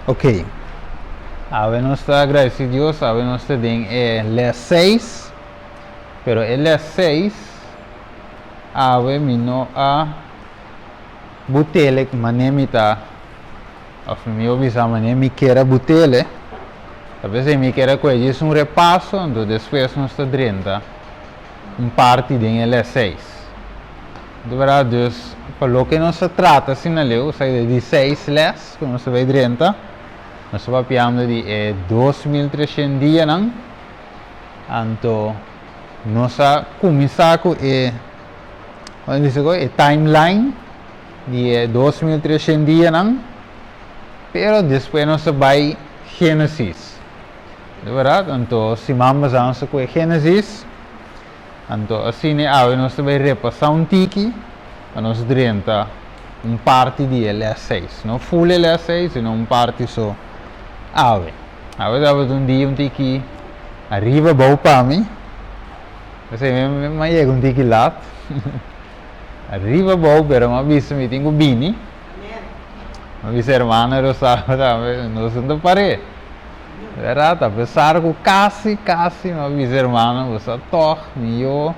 Ok. Awe nos ta agradeci Dios, awe nos ta den e les 6, pero e les 6 awe mi no a butele mane mi ta, of mi a bisa mane mi kier a butele, ta p'esei mi kier a kohe djis un repaso, anto despues nos ta drenta un parti den e les 6. Di berdad, dus pa loke nos ta trata asina leu, sa di seis les ku nos ta bai drenta, nos ta papiando di e 2300 dianan, anto nos a kuminsá ku e, kon ta bisa ku e timeline di e 2300 dianan, pero despues nos a bai Génesis. Di berdad, anto siman pasá nos a kohe Génesis. Anto asina e awe nos ta bai repasá un tiki pa nos drenta un parti di e les seis. No full e les seis, sino un parti so awe. Awe tabata un dia un tiki ariba abou pa mi. P'esei mi mi a yega un tiki lat. Ariba abou, pero mi a bisa mi tin ku bini. Mi a bisa hermana Rosalba tambe, nos no ta par'é. Verdad, a pesar cu casi, casi mi a bisa hermano, bo sa toch, mi yo,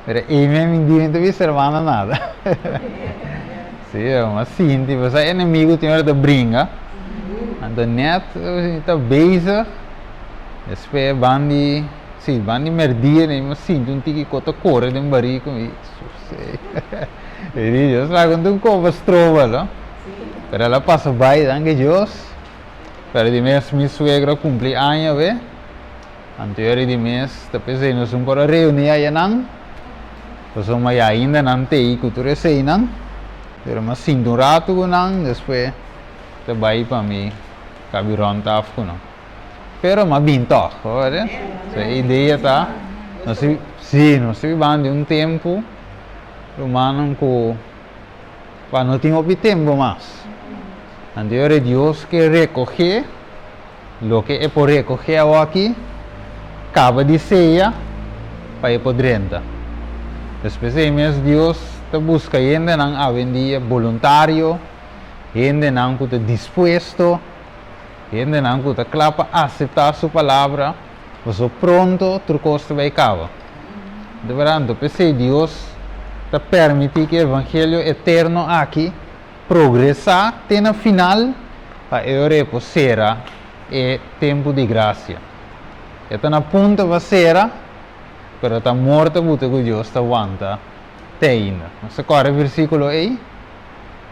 pero ey mi a mindi mi ta bisa hermano nada. Si, mi a sinti, bo sa enemigo tin ora ta bringa, anto net mi ta bezig, despues ban di, si, ban di merdia mi a sinti un tiki cos ta core den barico, mi di, suse, mi di, Dios laga un copa stroba lo, pero el a pasa bay, danki Dios. Pero di mes mi suegro a cumpli aña awe, anterior di mes ta pesey nos un por a reuni ayanan, pasobra ya ainda nan tey cu tur eseynan, pero mi a sinta un rato cu nan, despues ta bay pa mi cabi rond af cu nan. Pero mi a bin tog, bo worde? So e idea ta, nos si, nos ta bibando den un tempo, rumannan cu. Pa no tin hopi tempu mas. Anto e ora Dios ke rekohé loke e por rekohé awoki, kaba di seya pa e por drenta. Despues ei mes Dios ta buska hendenan awendia boluntario, hendenan ku ta dispuesto, hendenan ku ta kla pa aseptá su palabra, pasobra pronto tur kos ta bai kaba. Di berdad, anto p'esei Dios ta permití ku e evangelio eterno aki progresá te na final pa e ora e por sera e tempu di grasia. E ta na punto pa sera, pero ta amor ta buta ku Dios ta wanta te ainda. Nos ta kòrda e versíkulo ei?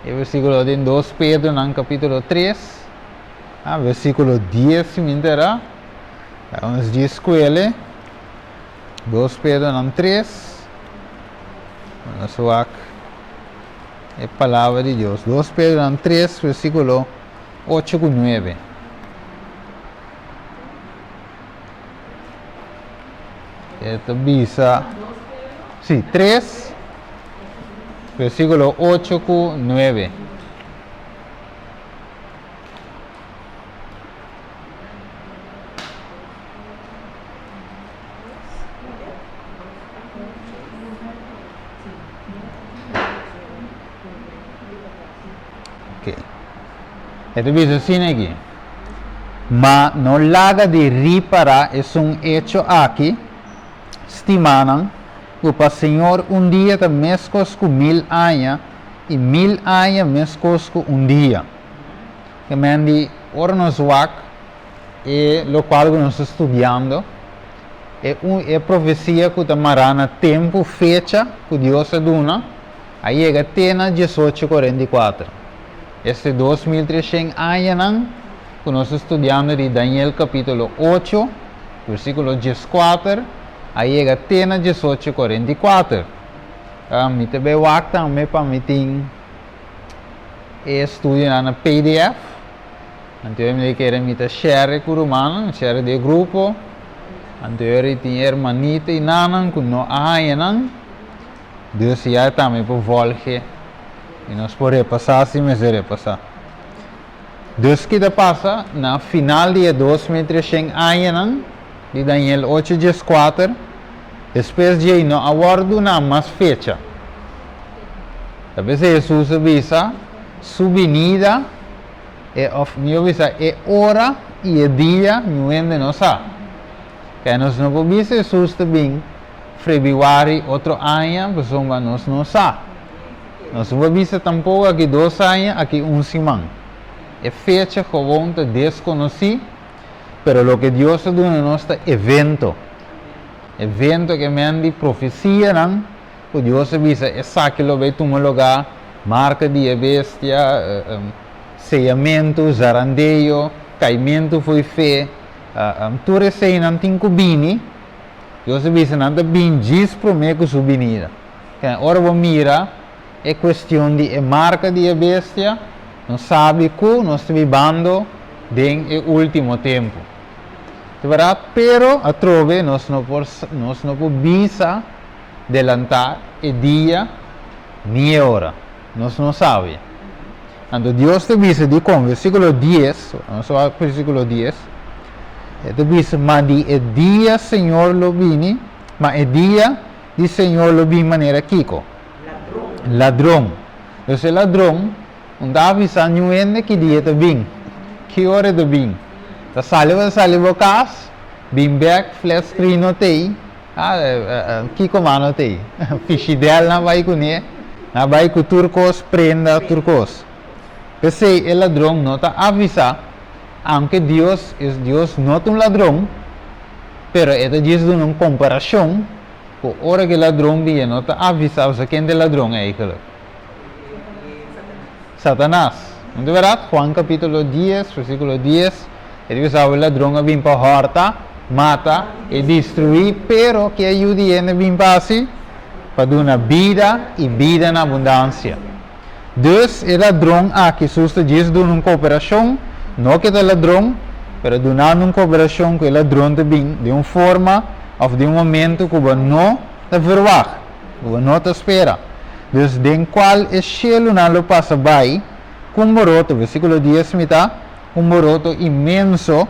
E versíkulo den 2 Pedronan kapítulo 3, versíkulo 10 si mi entera. Nos dje skuele. 2 Pedronan 3. Nos wak e palabra di Dios. 2 Pedronan 3, versíkulo 8 ku 9. E ta bisa, sí, 3, versíkulo 8 ku 9. Ok. E ta bisa asina aki, Ma no laga di ripará esun echo aki, stimánan, ku pa Señor un dia ta meskos ku mil aña, i mil aña meskos ku un dia. Ke men di ora nos wak E lokual ku nos ta studiando e un e profesia ku ta mará na tempu, fecha, ku Dios a duna, a yega te na 1844. Este 2300 añanan ku nos ta studiando di Daniel kapítulo 8, versíkulo 14, a yega te na 1844. Mi ta bai wak tambe pa mi tin e estudionan na pdf. Anto mi kere mi ta share ku rumannan, share di e grupo. Anto ora tin hermanita i nannan ku no a haña nan. Dus ya tambe por volge i nos por repasá si mester repasá. Dus ki ta pasa na final di e 2300 añanan di Daniel ocho 14, despues djei no a wòrdu duná mas fecha. Ta p'esei Hesus a bisa, Su binida. E òf mihó bisa e ora i e dia niun hende no sa. Kaya nos no por bisa Hesus ta bin febrüari otro aña pasobra nos no sa. Nos no por bisa tampoko aki dos aña, aki un siman. E fecha gewoon ta deskonosí, pero loke Dios a duna nos ta evento. Evento ke men di profesianan ku Dios a bisa esaki lo bai tuma lugá, marka di e bestia, seyamentu, zarandeo, kaimentu fo'i fe, tur eseinan tin ku bini. Dios a bisa nan ta bin djis promé ku su binida. Ora bo mira e kuestion di e marka di e bestia, nos sabi ku nos ta bibando den e último tempu. Ta bèrdat, pero atrobe nos no por nos no por bisa delantá e dia ni e ora. Nos no sabi. Anto Dios ta bisa dikon, versíkulo dies, nos a wak versíkulo dies, e ta bisa, Ma di e dia Señor lo bini, ma e dia di Señor lo bin manera kiko? Ladron. Ladron. Dus e ladron no ta avisá niun hende ki dia e ta bin, ki ora e ta bin. Ta sali bo ta sali bo kas, bin bèk, flat screen no t'ei, kiko mas no t'ei? Fishidèl nan bai kuné, nan bai ku tur kos, prenda, tur kos. P'esei e ladron no ta avisá, aunke Dios, Dios no ta un ladron, pero e ta djis duna un komparashon ku ora ku e ladron bia no ta avisá, pasobra ken ta e ladron eigentlik? Satanas. No ta bèrdat? Juan kapítulo dies, versíkulo dies, e ta bisa ku e ladron a bin pa hòrta, mata i destruí, pero ke a yu di hende bin pa hasi? Pa duna bida i bida na abundansia. Dus e ladron aki Hesus ta djis duna un kooperashon, no ke ta ladron, pero dunando un kooperashon ku e ladron ta bin den un forma òf den un momento ku bo no ta verwagt, ku bo no ta spera. Dus den kual e shelunan lo pasa bai ku un boroto, versíkulo dies mitá, un boroto inmenso,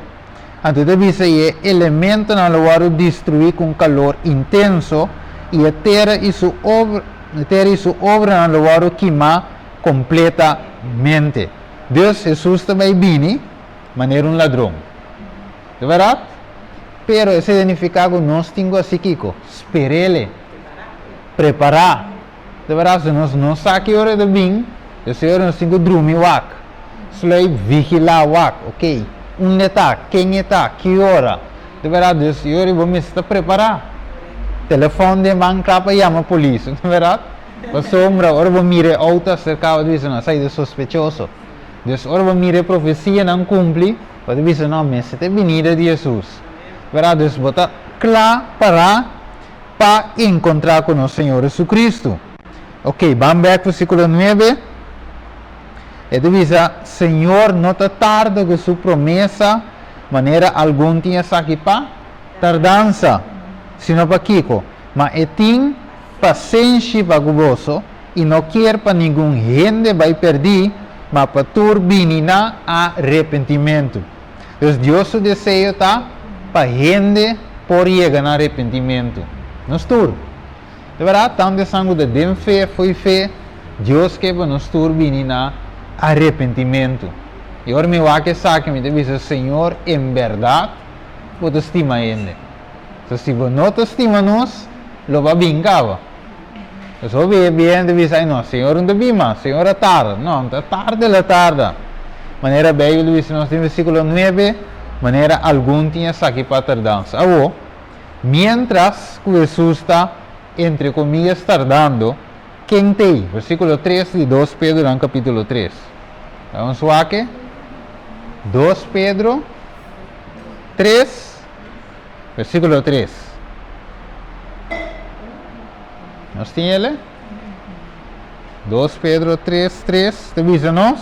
anto ta bisa i e elementonan lo wòrdu destruí ku un kalor intenso, i e tera i su obra, e tera i su obranan lo wòrdu kimá kompletamente. Dus, Hesus ta bai bini manera un ladron. Ta bèrdat? Pero esei ta nifiká ku nos tin ku hasi kiko? Sper'Ele. Prepará. Ta bèrdat? Si nos no sa ki ora e ta bin, esei ora nos tin ku drumi wak, sluip, vigilá wak, ok, unda e ta, ken e ta, ki ora. Ta bèrdat? Dus e ora bo mester ta prepará. Telefòn den man kla pa yama polis. Ta bèrdat? Pasobra ora bo mira e outo aserká bo ta bisa no, esaki ta sospechoso. Dus ora bo mira e profesianan kumpli, bo ta bisa no, mester ta e binida di Hesus. Ta bèrdat? Dus bo ta kla pará pa enkontrá ku nos Señor Hesukristu. Ok, ban bèk versíkulo nuebe. E ta bisa, Señor no ta tarda ku su promesa, manera algun tin esaki pa tardansa, sino pakiko? Ma e tin pasenshi pa ku boso, i no kier pa ningun hende bai pèrdí, ma pa tur bini na arepentimentu. Dus Dios su deseo ta pa hende por yega na arepentimentu. Nos tur. De bèrdat, tantu esnan ku ta den fe fo'i fe, Dios ke pa nos tur bini na arepentimentu. I ora mi wak esaki, mi ta bisa, Señor, en bèrdat bo ta stima hende. So si bo no ta stima nos, lo bo a bin kaba. Pasobra hopi e bien ta bisa, Ai no, Señor no ta bin mas, Señor a tarda. No, no ta tarda, el a tarda. Manera Beibel ta bisa nos den versíkulo nuebe, manera algun tin esaki pa tardansa. Awor, miéntras ku Hesus ta, entre komillas, tardando, ken t'ei? Versíkulo tres di dos Pedronan kapítulo tres. Nos wak e. Dos Pedro tres. Versíkulo tres. Nos tin el? Dos Pedro tres, tres ta bisa nos,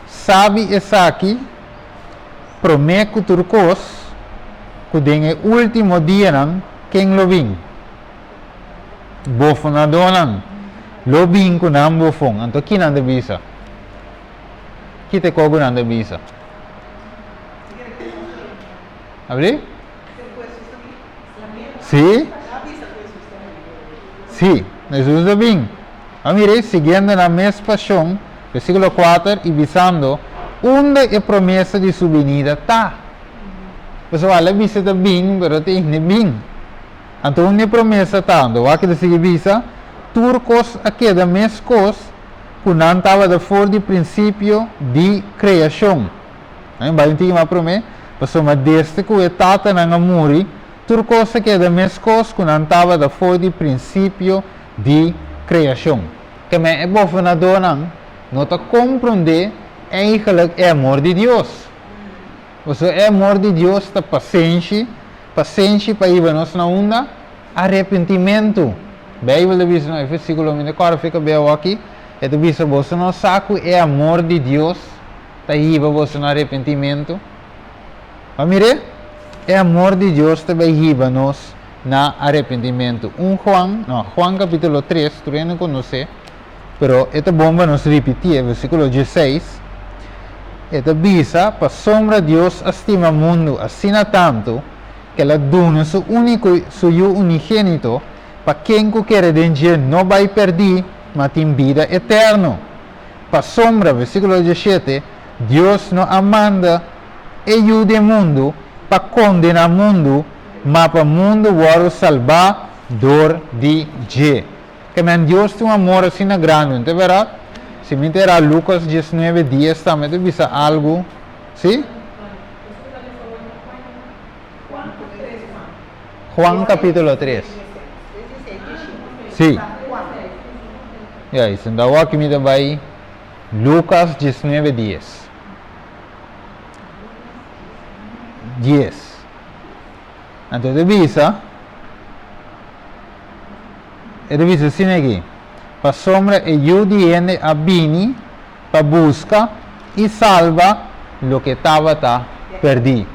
Sabi esaki, promé ku tur kos, ku den e último dianan ken lo bin? Bofonadónan lo bin ku nan bofon. Anto ki nan ta bisa? Ki ta e kos ku nan ta bisa? Abri? Sí? Sí, Hesus ta bin. A mira, siguiendo nan mes pasion, versículo kuater, i bisando, Unda e promesa di su binida ta? Pasobra al a bisa ta bin, pero te hende bin. Anto unda e promesa ta? Anto wak ta sigui bisa, Tur kos a keda meskos ku nan tabata for di prinsipio di kreashon. Nan bai un tiki mas promé, pasobra desde ku e tatanan a muri, tur kos a keda meskos ku nan tabata for di prinsipio di kreashon. Keme e bofonadónan no ta komprondé eigenlijk e amor di Dios. Pasobra e amor di Dios ta pasenshi, pasenshi pa hiba nos na unda? Arepentimentu. Beibel ta bisa nos, e versíkulo mi ta kòrda fika bia awor-aki, e ta bisa, Boso no sa ku e amor di Dios ta hiba boso na arepentimentu? Bo a mir'é? E amor di Dios ta bai hiba nos na arepentimentu. Un Juan, no, Juan kapítulo tres, tur hende konosé, pero e ta bon pa nos ripití e versíkulo dieseis, e ta bisa, Pasobra Dios a stima mundu asina tantu, ku el a duna su úniko, su Yu unigénito, pa ken ku kere den dje no bai pèrdí, ma tin bida eterno. Pasobra, versíkulo dieshete, Dios no a manda e Yu den mundu pa kondená mundu, ma pa mundu wòrdu salbá dor di dje. Ke men Dios tin un amor asina grandi, no ta bèrdat? Si mi ta era Lukas diesnuebe dies tambe ta bisa algu, si? Juan kapítulo tres. Si. Ya, i senta awor mi ta bai Lukas diesnuebe dies. Dies. Anto e ta bisa, e ta bisa asina aki, Pasobra e Yu di hende a bini pa buska i salba loke tabata pèrdí.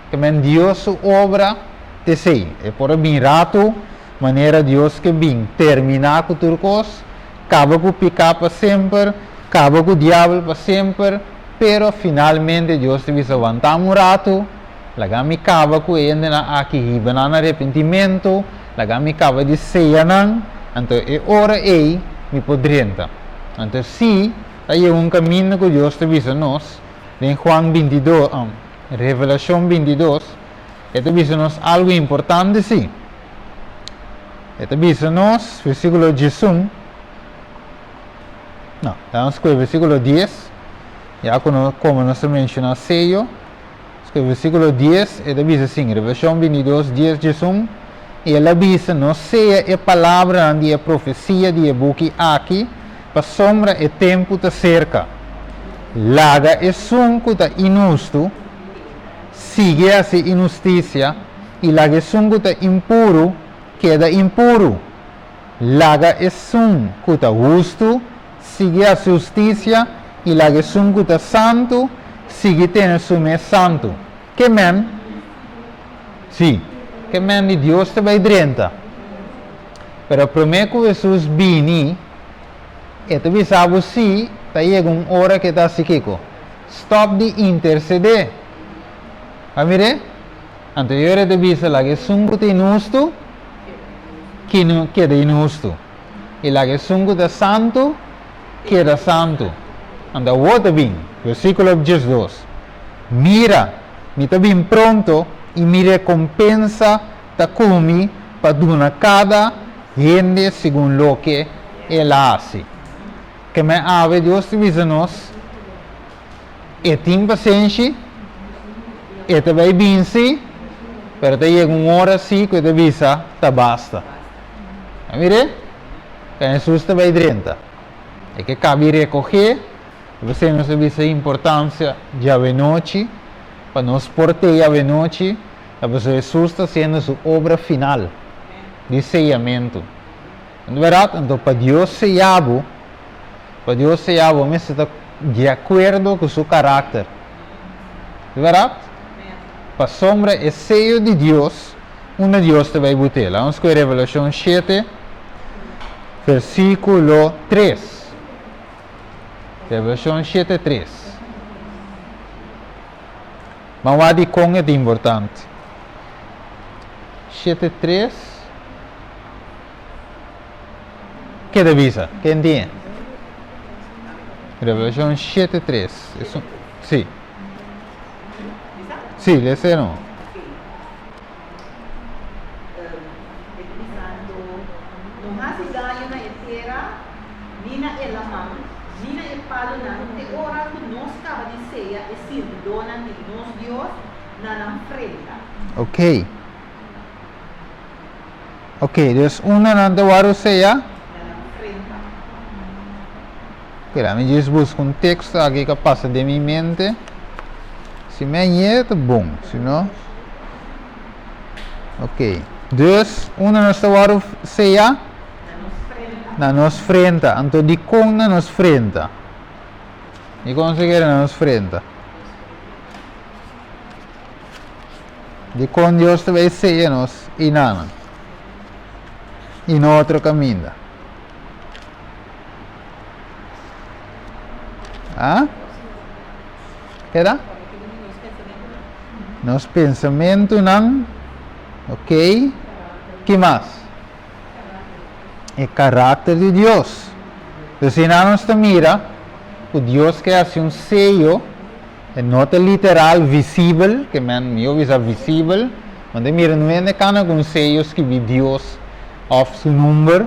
Ke men Dios su obra ta esei. E por a bin ratu manera Dios ke bin terminá ku tur kos, kaba ku piká pa semper, kaba ku diabel pa semper, pero finalmente Dios ta bisa, Wantá un ratu, Laga mi kaba ku e hendenan aki, hiba nan na arepentimentu, laga mi kaba di seya nan, anto e ora ei mi por drenta. Anto si ta yega un kaminda ku Dios ta bisa nos den Juan bintidos, Revelashon bintidos, e ta bisa nos algu importante si. E ta bisa nos, versíkulo diesun, no, laga nos kohe versíkulo dies, ya ku no komo nos a menshoná seyo. Esaki versíkulo dies, e ta bisa asin, Revelashon bintidos, dies, diesun, I el a bisa, No sea e palabranan di e profesia di e buki aki, pasobra e tempu ta serka. Laga esun ku ta inhustu sigui hasi inhustisia, i laga esun ku ta impuru keda impuru. Laga esun ku ta hustu sigui hasi hustisia i laga esun ku ta santu sigui tene su mes santu. Ke men? Sí, ke men di Dios ta bai drenta. Pero promé ku Hesus bini, e ta bisa bo sí ta yega un ora ku e ta hasi kiko? Stòp di intersedé. A mir'é? Anto e ora e ta bisa, Laga esun ku ta inhustu keda inhustu. I laga esun ku ta santu keda santu. Anto awor ta bin, versíkulo diesdos, Mira, mi ta bin pronto, i mi rekompensa ta ku mi pa duna kada hende segun loke el a hasi. Keme awe Dios ta bisa nos, E tin pasenshi, e ta bai binsi, pero ta yega un ora si ku e ta bisa ta basta. A mir'é? Ta Hesus ta bai drenta. E ke kabi rekohé, i p'esei nos ta bisa e importansia djawe-nochi, pa nos por te djawe-nochi, ta pasobra Hesus ta hasiendo su obra final di seyamentu. No ta bèrdat? Anto pa Dios seya bo, pa Dios seya bo mester ta di akuerdo ku su karakter. Ta bèrdat? Pasobra e seyo di Dios, unda Dios ta bai but'é? Laga nos kohe Revelashon shete, versíkulo tres. Revelashon shete, tres. Ban wak dikon e ta importante. Shete, tres. Ke ta bisa? Ken tin e? Revelashon shete tres. Sí. Sí, lese no. E ta bisando, No hasi daño na e tera, ni na e laman, ni na e palunan, te ora ku nos kaba di seya e sirbidónan di nos Dios na nan frenta. Ok. Ok, dus unda nan ta wòrdu seya? Na nan frenta. Ok, laat mi djis buska un teksto aki ku a pasa den mi mente. Si mi a ñe ta bon, si no. Ok, dus unda nos ta wòrdu seya? Na nos frenta. Na nos frenta. Anto dikon na nos frenta? Dikon se kere na nos frenta? Dikon Dios ta bai seya nos einanan i no otro kaminda? Ah? Keda? Nos pensamentunan. Ok. Ki mas? E karakter di Dios. Dus einan nos ta mira ku Dios ke hasi un seyo. E no ta literal visibel, ke men mi yo bisa visibel, want e mira no hende kana ku un seyo skibi Dios òf su number,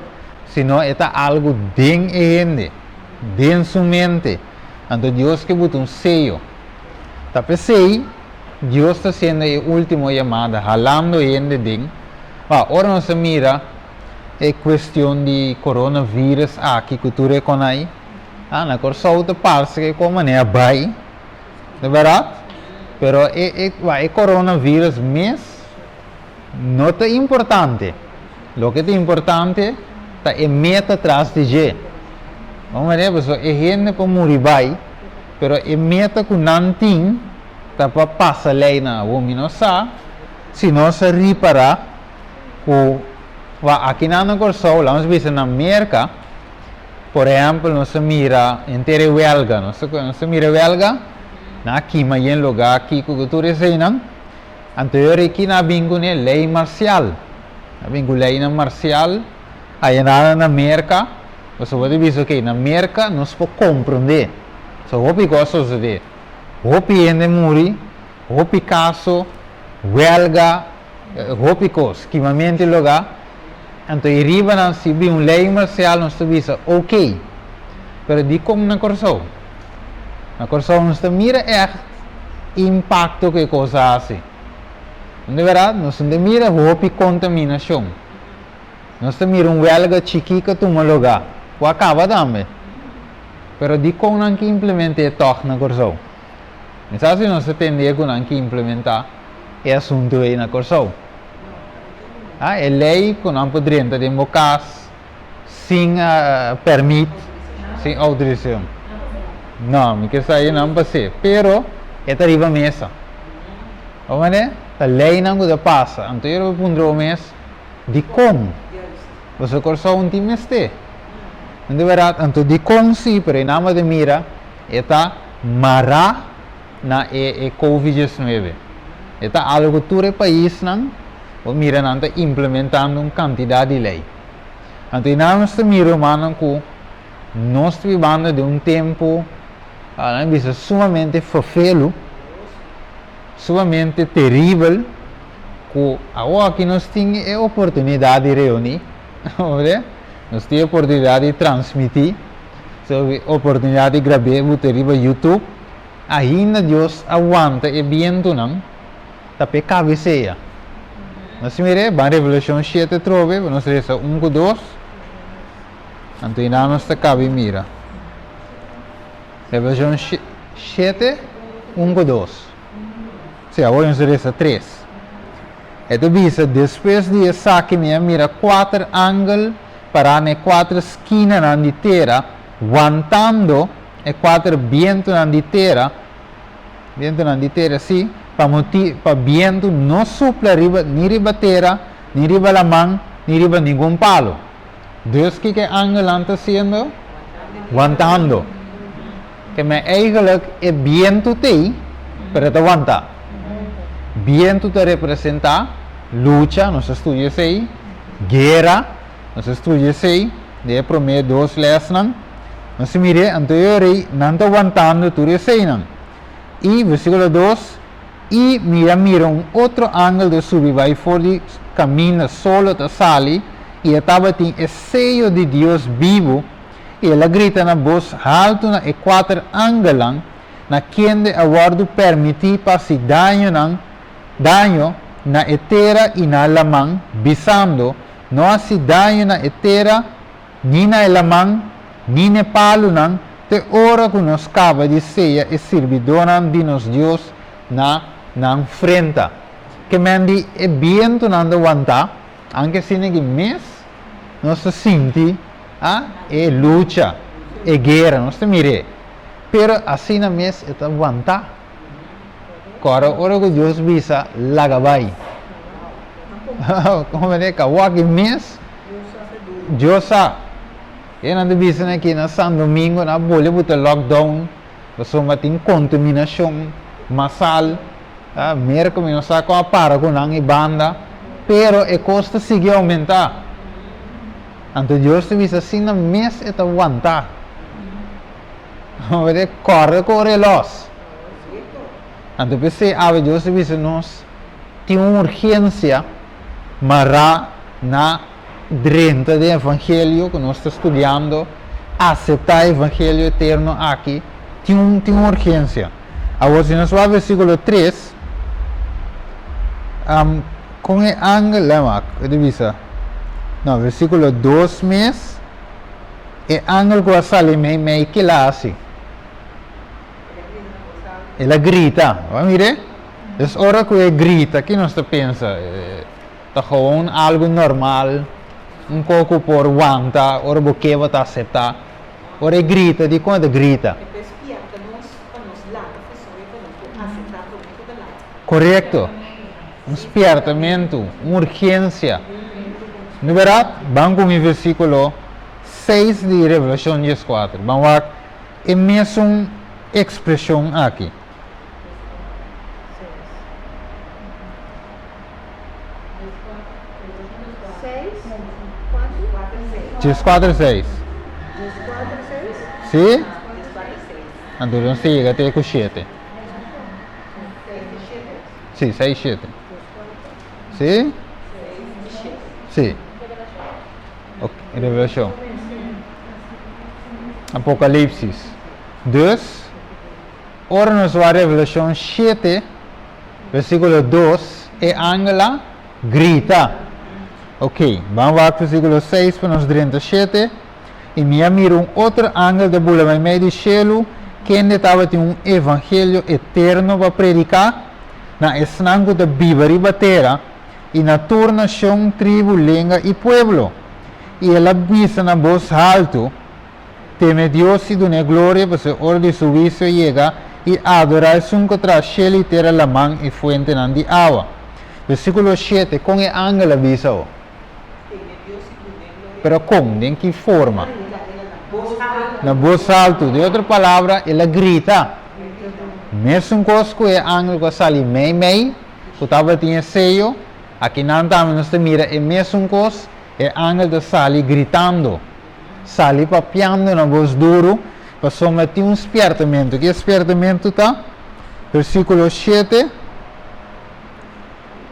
sino e ta algu den e hende, den su mente. Anto Dios ke buta un seyo. Ta p'esei Dios ta hasiendo e último yamada, halando hende den. Wou, ora nos a mira e kuestion di coronavirus aki ku tur e konai, Ah, na Kòrsou ta parse ke kon manera bai, de bèrdat? Pero e e wak e coronavirus mes no ta importante. Loke ta importante ta e meta tras di dje. Bo manera? Pasobra e hende por muri bai, pero e meta ku nan tin ta pa pasa lei nan. Awor mi no sa si nos a ripará ku wak akinan na Kòrsou, laga nos bisa na Merka, Por ehèmpel, nos a mira henter e wèlga. Nos a mira e wèlga, nan a kima yen lugá kiko ku tur eseinan. Anto e ora aki nan a bin kuné lei marsial. Nan a bin ku leinan marsial aya na Merka. Pasobra bo ta bisa, okey, na Merka nos por komprondé. So hopi kos a sosodé. Hopi hende muri, hopi kaso, wèlga, hopi kos, kimamentu di lugá. Anto e riba nan si bin un ley marcial nos ta bisa ok, pero dikon na Kòrsou? Na Kòrsou nos ta mira ègt impakto ku e kos a hasi. Di bèrdat nos no ta mira hopi kontaminashon. Nos ta mira un wèlga chikí ku a tuma lugá, ku a kaba tambe. Pero dikon nan ke implement'é tòg na Kòrsou? Mi sa si nos ta tendé ku nan ke implementá e asuntu ei na Kòrsou. Ah, e lei ku nan por drenta den bo kas sin pèrmit, sin outorisashon. No, mi ke sa nan pas'é, pero e ta riba mesa. Bo mane? Ta leinan ku ta pasa. Anto yo ta puntra bo mes, dikon? Pasobra Kòrsou no tin mester. No ta bèrdat? Anto dikon si, pero e nan bo ta mira e ta mará na e e Covid diesnuebe. E ta algo ku tur e paisnan bo mira nan ta implementando un kantidat di lei. Anto i nan nos ta mira rumannan ku nos ta bibando den un tempu nan bisa sumamente ferfelu, sumamente teribel ku awoki nos tin e oportunidat di reuní, nos tin e oportunidat di transmití, oportunidat di grab'é buta riba YouTube. Ainda Dios a wanta e bientunan ta p'e kabesea. Nos mir'é, ban Revelashon shete trobe, pa nos resa un ku dos, anto einan nos ta kabi mira. Revelashon shete, un ku dos. Sí, awor nos ta resa tres. E ta bisa, Despues di esaki mi a mira kuater angel pará na e kuater skinanan di tera, wantando e kuater bientunan di tera, bientunan di tera, sí, pa moti, pa bientu no supla riba, ni riba tera, ni riba laman, ni riba ningun palu. Dus kiko e angelnan ta hasiendo? Wantando. Ke men eigenlijk e bientu t'ei, pero e ta wantá. Bientu ta representá lucha, nos a studia esei, guera, nos a studia esei. Den e promé dos lèsnan, nos a mir'é, anto e ora ei nan ta wantando tur eseinan. I, versíkulo 2, I mi a mira un otro angel ta subi bai for di kaminda solo ta sali, i e tabatin e seyo di Dios bibu, i el a grita na bos haltu na e kuater angelnan, na kende a wòrdu pèrmití pa hasi dañonan, daño na e tera i na laman, bisando, No hasi daño na e tera, ni na e laman, ni n'e palunan, te ora ku nos kaba di seya e sirbidónan di nos Dios na nan frenta. Ke men di e bientunan ta wantá, anke asina ki mes nos ta sinti a e lucha, e guera, nos ta mir'é. Pero asina mes e ta wantá. Kòrda ora ku Dios bisa, Laga bai. Komo mende kawaki mes, Dios sa. E nan ta bisa na aki na San Domingo nan a bolbe buta lockdown pasobra tin kontaminashon masal. Merka mi no sa kon a para ku nan e banda, pero e kos ta sigui oumentá. Anto Dios ta bisa asina mes e ta wantá. Kòrda kore lòs. Anto p'esei awe Dios ta bisa nos tin un urgensia mará na drenta den evangelio ku nos ta studiando, aseptá e evangelio eterno aki, tin un tin un urgensia. Awor si nos wak versíkulo tres, kon e angel, lei wak, e ta bisa, no, versíkulo dos mes, e angel ku a sali meimei kila hasi? El a grita. Bo a mir'é? Dus ora ku e grita, ki nos ta pensa? Ta gewoon algu normal, un kos ku por wanta ora bo ke bo ta aseptá. Ora e grita, dikon e ta grita? E por spièrta nos pa nos lanta fesoe pa nos por aseptá promé ku ta lat. Korekto. Un spièrtamentu, un urgensia. No bèrdat? Ban ku mi versíkulo seis di Revelashon 14. Ban wak e mesun ekspreshon aki. 14 seis. Si? Anto nos ta yega te ku shete. Si, seis shete. Si? Si. Ok, Revelashon. Apokalipsis. Dus, ora nos wak Revelashon shete, Versíkulo dos, E angel a grita. Ok, ban wak versíkulo seis pa nos drenta shete, I mi a mira un otro angel ta bula meimei di shelu, kende tabatin un evangelio eterno pa prediká na esnan ku ta biba riba tera, i na tur nashon, tribu, lenga i pueblo. I el a bisa na bos haltu, Teme Dios i dun'é gloria, pasobra e ora di su huisio a yega, i adorá esun ku traha shelu i tera, laman i fuentenan di awa. Versíkulo shete, Kon e angel a bisa bo? Pero kon? Den ki forma? Na bos haltu. Den otro palabra, el a grita. Mesun kos ku e angel ku a sali meimei, ku tabatin e seyo, akinan tambe nos ta mira e mesun kos, e angel ta sali gritando. Sali papiando na bos duru, pasobra tin un spiertamentu. Ki e spiertamentu ta? Versíkulo shete,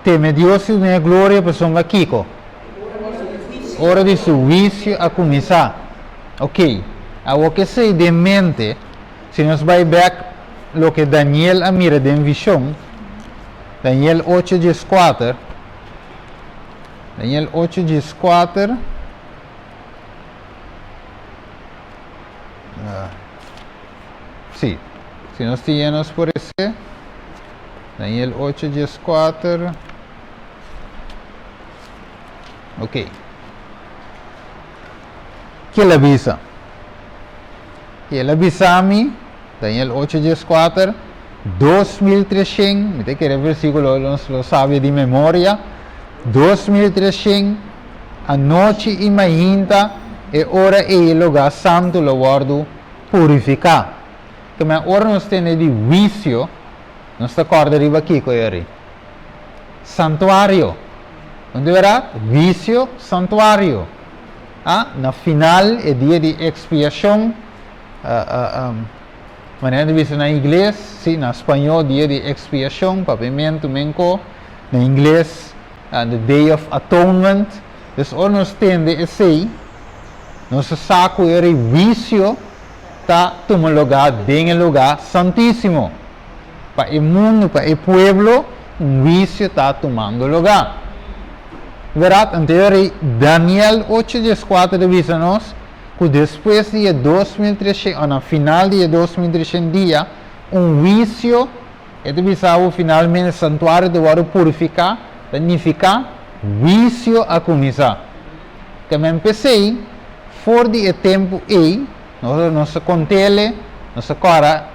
Teme Dios i dun'é gloria, pasobra kiko? Ora di su huisio a kuminsá. Oké, awor ku esei den mente, si nos bai bèk loke Daniel a mira den vishon, Daniel ocho dieskuater, Daniel ocho dieskuater, Sí, si nos tin ya nos por ese. Daniel 8, 14. Ok. Ke el a bisa? I el a bisa mi, Daniel 8, 14, 2300, mi ta kere versíkulo nos lo sabe di memoria, 2300 Anochi i mainta e ora ei e lugá santu lo wòrdu purifiká. Kemey ora nos tende di huisio, nos ta kòrda riba kiko eri? Santuario. No ta bèrdat? Huisio, santuario. A Na final, e dia di ekspiashon, Manera di bisa na ingles, si, na spañó Dia di Ekspiashon, papiamentu menko, na ingles The Day of Atonement. Dus ora nos tende esei, nos ta sa ku e huisio ta tuma lugá den e lugá santísimo. Pa e mundu, pa e pueblo, un huisio ta tumando lugá. Bèrdat? Anto e rei Daniel ocho dieskuater ta bisa nos ku despues di e 2300, òf na final di e 2300 dia, un huisio, e ta bisa bo finalmente santuario ta wòrdu purifiká, ta nifiká huisio a kuminsá. Tamen p'esei, for di e tempu ei, nos nos ta kont'ele, nos ta kòrda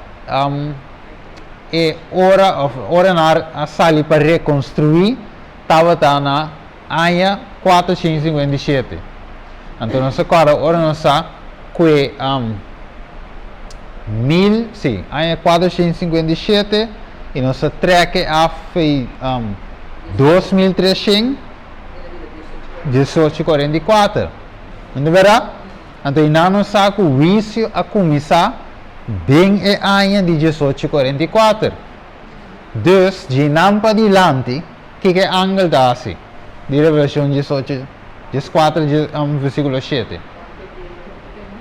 e ora òf ora nan a sali pa rekonstruí tabata na aña 457. Anto nos ta kòrda ora nos sa ku e mil, sí, aña 457 i nos ta trèk e af fei 2300, 1844. No ta bèrdat? Anto i nan no sa ku huisio a kuminsá den e aña di 1844. Dus, dje nan padilanti, kiko e angel ta hasi? Di Revelashon 18, 14, versíkulo 7.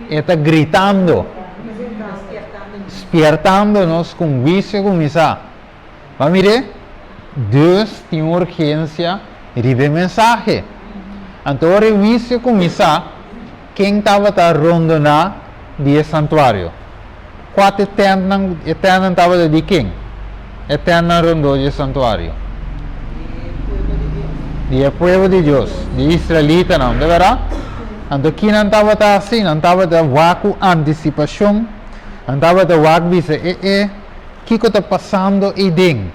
E ta gritando, spiertando nos ku un huisio a kuminsá. Bo a mir'é? Dios tin urgensia riba e mensahe. Anto ora e huisio kuminsá, ken tabata rondoná di e santuario? Kua ta e tèntnan? E tèntnan tabata di ken? E tèntnan rondó di e santuario? Di e pueblo di Dios, di e israelitanan, ta bèrdat? Anto ki nan tabata hasi? Nan tabata wak ku antisipashon, nan tabata wak bisa e e. Kiko ta pasando ei den?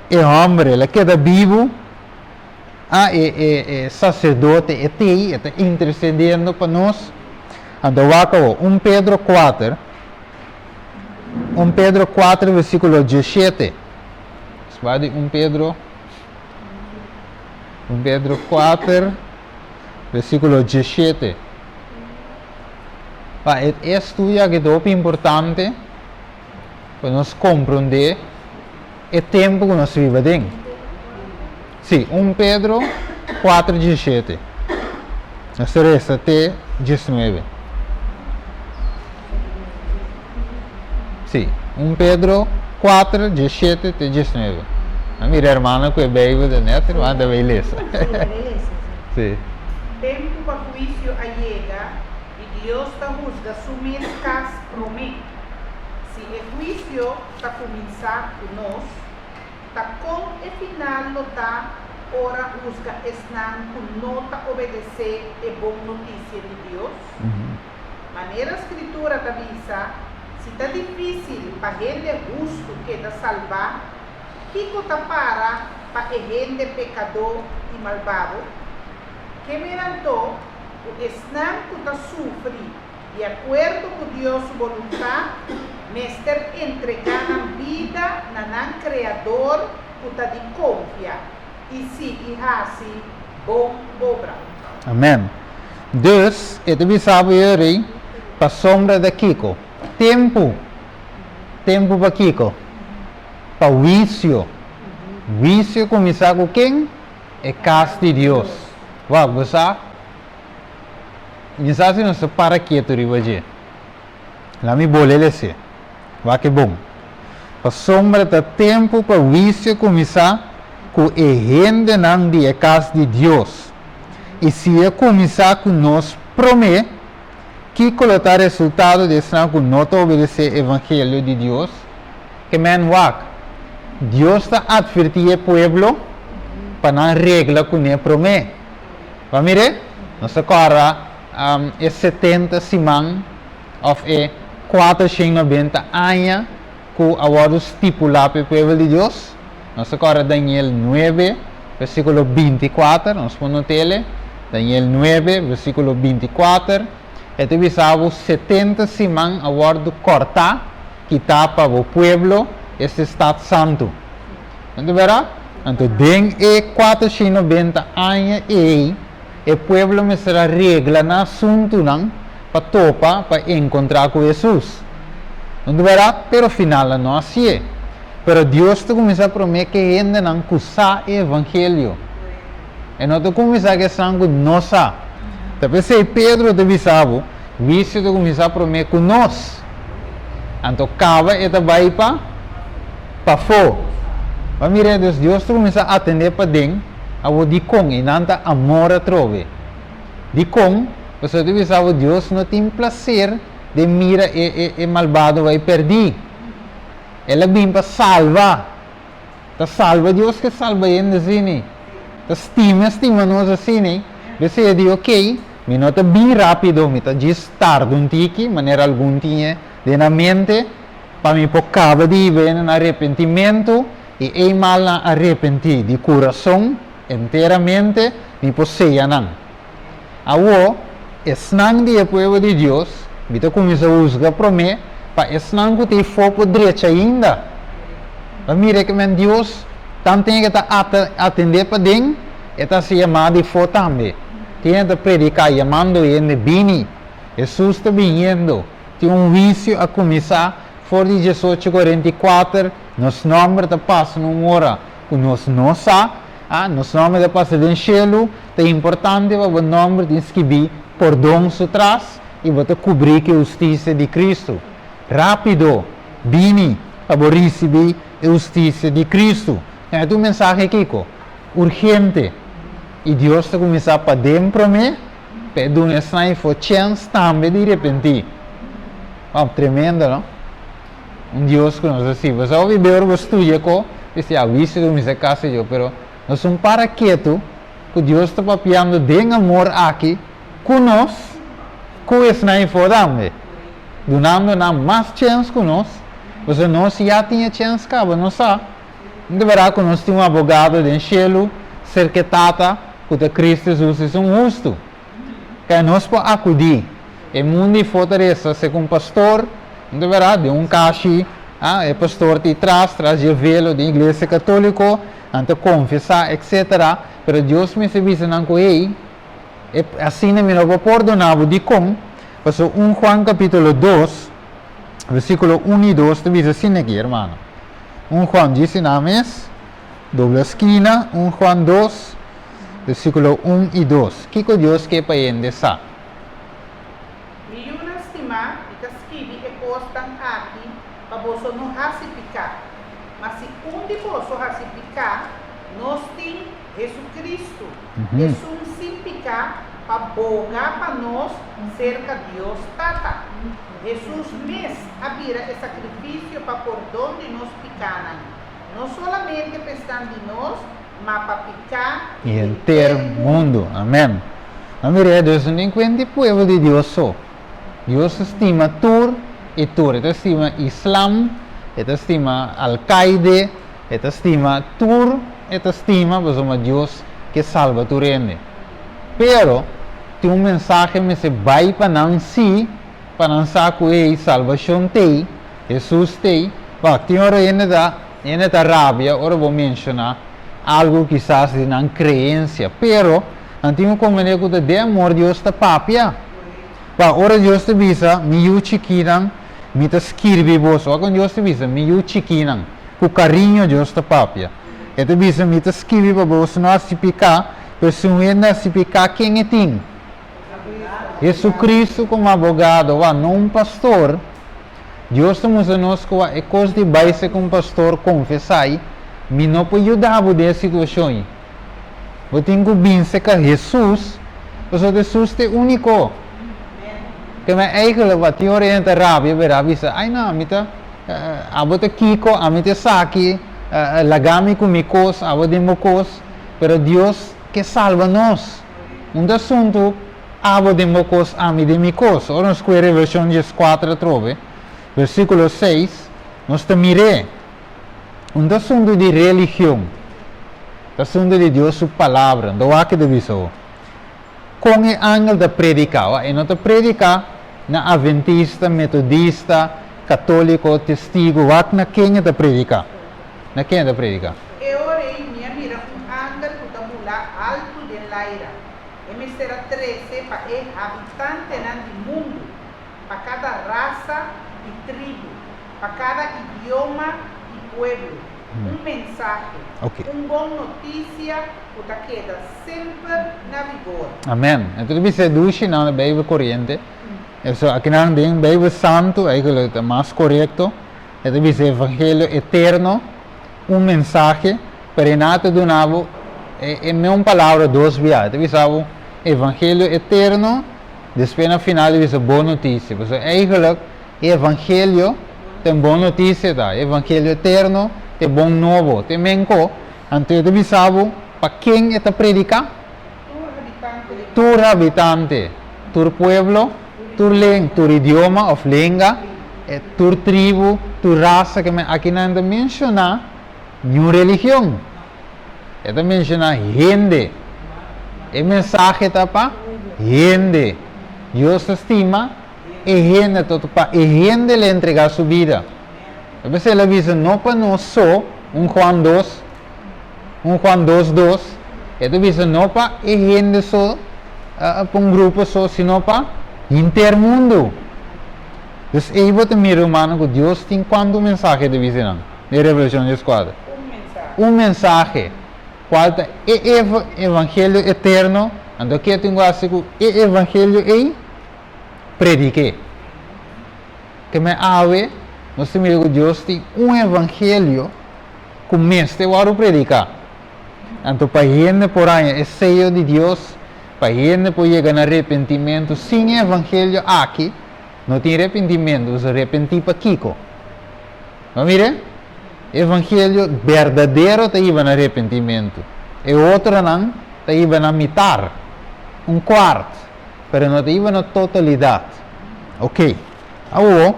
E hòmber el a keda bibu? A e e e saserdote e t'ei, e ta intersediendo pa nos? Anto wak awor, un Pedro kuater, un Pedro kuater versíkulo 17. Nos bai di un Pedro, un Pedro kuater versíkulo 17. Pa e estudio aki ta hopi importante. Pa nos komprondé e tempu ku nos biba den. Sí, un Pedro kuater 17. Nos ta resa te 19. Sí, un Pedro 4, 17 te 19. A mira hermano ku e Bijbel ta net, hermano ta bay lesa. Sí. Tempu pa huisio a yega i Dios ta husga su mes kas promé. Si e huisio ta kuminsá ku nos, ta kon e final lo ta ora husga esnan ku no ta obedesé e bon notisia di Dios? Manera Skritura ta bisa, Si ta difísil pa hende hustu keda salbá, kiko ta para pa e hende pekadó i malbado? Ke mira anto ku esnan ku ta sufri di akuerdo ku Dios su boluntat, mester entregá nan bida na nan Kreador ku ta di konfia i sigui hasi bon obra. Amen. Dus, e ta bisa bo e rei, pasobra ta kiko? Tempu. Tempu pa kiko? Pa huisio. Huisio kuminsá ku ken? E kas di Dios. Wak, bo sa? Mi sa si nos ta para ketu riba dje. Laat mi bol'e lese. Wak e bon. Pasobra ta tempu pa huisio kuminsá ku e hendenan di e kas di Dios. I si e kuminsá ku nos promé, kiko lo ta resultado di esnan ku no ta obedesé evangelio di Dios? Ke men wak, Dios ta atvertí e pueblo pa nan regla kuné promé. Bo a mir'é? Nos ta kòrda e 70 siman òf e 490 aña ku a wòrdu stipulá pa e pueblo di Dios. Nos ta kòrda Daniel 9, versíkulo 24. Nos por not'el. Daniel 9, versíkulo 24. E ta bisa bo 70 siman a wòrdu kòrtá, kitá pa bo pueblo, esta e stat santu. No ta bèrdat? Anto den e 490 aña ei, e pueblo mester a regla nan asuntunan pa topa, pa enkontrá ku Hesus. No ta bèrdat? Pero final nan no hasié. Pero Dios ta kuminsá promé ku e hendenan ku sa e evangelio. E no ta kuminsá ku esnan ku no sa. Ta p'esei Pedro ta bisa bo, Huisio ta kuminsá promé ku nos. Anto kaba e ta bai pa pafó. Bo mira, dus Dios ta kuminsá atendé paden, awor dikon? I nan ta amor atrobe. Dikon? Pasobra ta bisa bo Dios no tin plaser den mira e e malbado bai pèrdí. El a bin pa salba. Ta salba Dios ke salba hende asini. Ta stima stima nos asini. P'esei e di, Ok, mi no ta bin rápido, mi ta djis tarda un tiki, manera algun tin den nan mente, pa mi por kaba di hiba hende na arepentimentu, i ei mal nan arepentí di kurason enteramente, mi por seya nan. Awor, esnan di e pueblo di Dios, mi ta kuminsá husga promé pa esnan ku ta e fo por drecha ainda. Bo a mira ke men Dios tanten ke ta atendé paden, e ta hasi yamá di fo tambe. Tin hende ta prediká yamando hende bini. Hesus ta biniendo. Tin un huisio a kuminsá for di 1844, nos nòmber ta pasa na un ora ku nos no sa. A Nos nòmber ta pasa den shelu. Ta importante pa bo nòmber tin skibí pordon su tras i bo ta kubrí ku e hustisia di Kristu. Rápido, bini pa bo risibí e hustisia di Kristu. E ta un mensahe kiko? Urgente. I Dios ta kuminsá paden promé pa e duna esnan afó chèns tambe di repentí. Wou, tremendo, no? Un Dios ku nos a sirbi. Bo sa hopi be ora bo studia ko, bo si a wisi ku mi sa kasa yo, pero nos un para ketu ku Dios ta papiando den amor aki ku nos, ku esnan afó tambe, dunando nan mas chèns ku nos, pasobra nos ya tin e chèns kaba, nos sa di bèrdat ku nos tin un abogado den shelu serka e Tata, ku ta Kristu Hesus, esun hustu. Kaya nos por akudí. E mundu ifó ta resa segun pastor, no ta bèrdat? Den un kashi, ah, e pastor ta tras, tras dje velo den iglesia katóliko, nan ta konfesá, etsetera. Pero Dios mester bisa nan ku, Hey, e asina mi no por pordoná bo. Dikon? Pasobra 1 Juan kapítulo 2, versíkulo 1 i 2 ta bisa asina aki, hermano. 1 Juan, djis nan mes, dobla skina, 1 Juan 2, Versíkulo 1 i 2, Kiko Dios ke pa hende sa? Mi yunan stimá, mi ta skibi e kosnan aki pa boso no hasi piká. Ma si un di boso hasi piká, nos tin Hesukristu, esun sin piká, pa boga pa nos serka Dios Tata. Hesus mes a bira e sakrifisio pa pordon di nos pikánan, no solamente pa esnan di nos, ma pa piká di henter mundu. Amèn. No mira, Dios no tin kuenta di pueblo di Dios so. Dios ta stima tur i tur. E ta stima islam, e ta stima al-Qaide, e ta stima tur, e ta stima pasobra Dios ke salba tur hende. Pero, tin un mensahe mester bai pa nan sí, pa nan sa ku ei salbashon t'ei, Hesus t'ei. Wak, tin ora hende ta Hende ta rabia ora bo menshoná algu kisas di nan kreensia, pero nan tin ku komprendé ku ta den amor Dios ta papia. Pa ora Dios ta bisa, Mi yu chikinan, mi ta skirbi boso. Wak kon Dios ta bisa, Mi yu chikinan. Ku kariño Dios ta papia. E ta bisa, Mi ta skirbi pa boso no hasi piká, pero si un hende hasi piká, ken e tin? Jesucristo komo abogado, wak, no un pastor. Dios ta mustra nos kua e kos di bai ser ku un pastor konfesá i, Mi no por yuda bo den e situashon ei. Bo tin ku bin serka Hesus, pasobra Hesus ta e úniko. Ke men eigentlik wak tin ora hende ta rabia bera bisa, Ai no, ami ta, abo ta kiko, ami ta esaki, laga mi ku mi kos, abo den bo kos. Pero Dios ke salba nos. Un ta asuntu. Abo den bo kos, ami den mi kos. Ora nos kue Revelashon 14 atrobe, versíkulo 6, nos ta mir'é. Un ta asuntu di religion, ta asuntu di Dios su Palabra. Nto wak ta bisa bo. Kon e angel ta prediká? Wak, e no ta prediká na aventista, metodista, katóliko, testigu. Wak na ken e ta prediká. Na ken e ta prediká? E ora ei mi a mira un angel ku ta bula altu den laira. E mester a trese pa e habitantenan di mundu, pa kada rasa i tribu, Pa kada idioma i pueblo, un mensahe, un bon notisia ku ta keda semper na vigor. Amen. E ta bisa e dushi nan den Bijbel Koriente. Eso akinan den Bijbel Santu eigenlijk ta mas korekto. E ta bisa evangelio eterno, un mensahe, pero e na ta duna bo e meun palabra dos bia. E ta bisa bo evangelio eterno, despues na final e bisa bon notisia. Pasobra eigenlijk e evangelio ta un bon notisia ta, e evangelio eterno ta e bon nobo. Te men ko, anto e ta bisa bo pa ken e ta prediká? Tur habitante, tur pueblo, tur len, tur idioma òf lenga, tur tribu, tur rasa ke men aki nan ta menshoná niun religion. E ta menshoná hende. E mensahe ta pa hende. Dios ta stima e hende, tot pa e hende el a entregá su bida. E p'esei el a bisa no pa nos so, un Juan dos, Un Juan dos dos, e ta bisa no pa e hende so, pa un grupo so, sino pa henter mundu. Dus ei bo ta mira, rumannan, ku Dios tin kuantu mensahe ta bisa nan den Revelashon dieskuater? Un mensahe, kual ta e evangelio eterno, anto ke tin ku hasi ku e evangelio ei? Predik'é. Ke men awe nos ta mira ku Dios tin un evangelio ku mester wòrdu prediká. Anto pa hende por haña e seyo di Dios, pa hende por yega na repentimentu, sin e evangelio aki no tin repentimentu. Pasobra repentí pa kiko? Bo mira? E evangelio berdadero ta hiba na repentimentu. E otronan ta hiba na mitar, un kuart, pero no ta hiba na totalidat. Oké. Awor.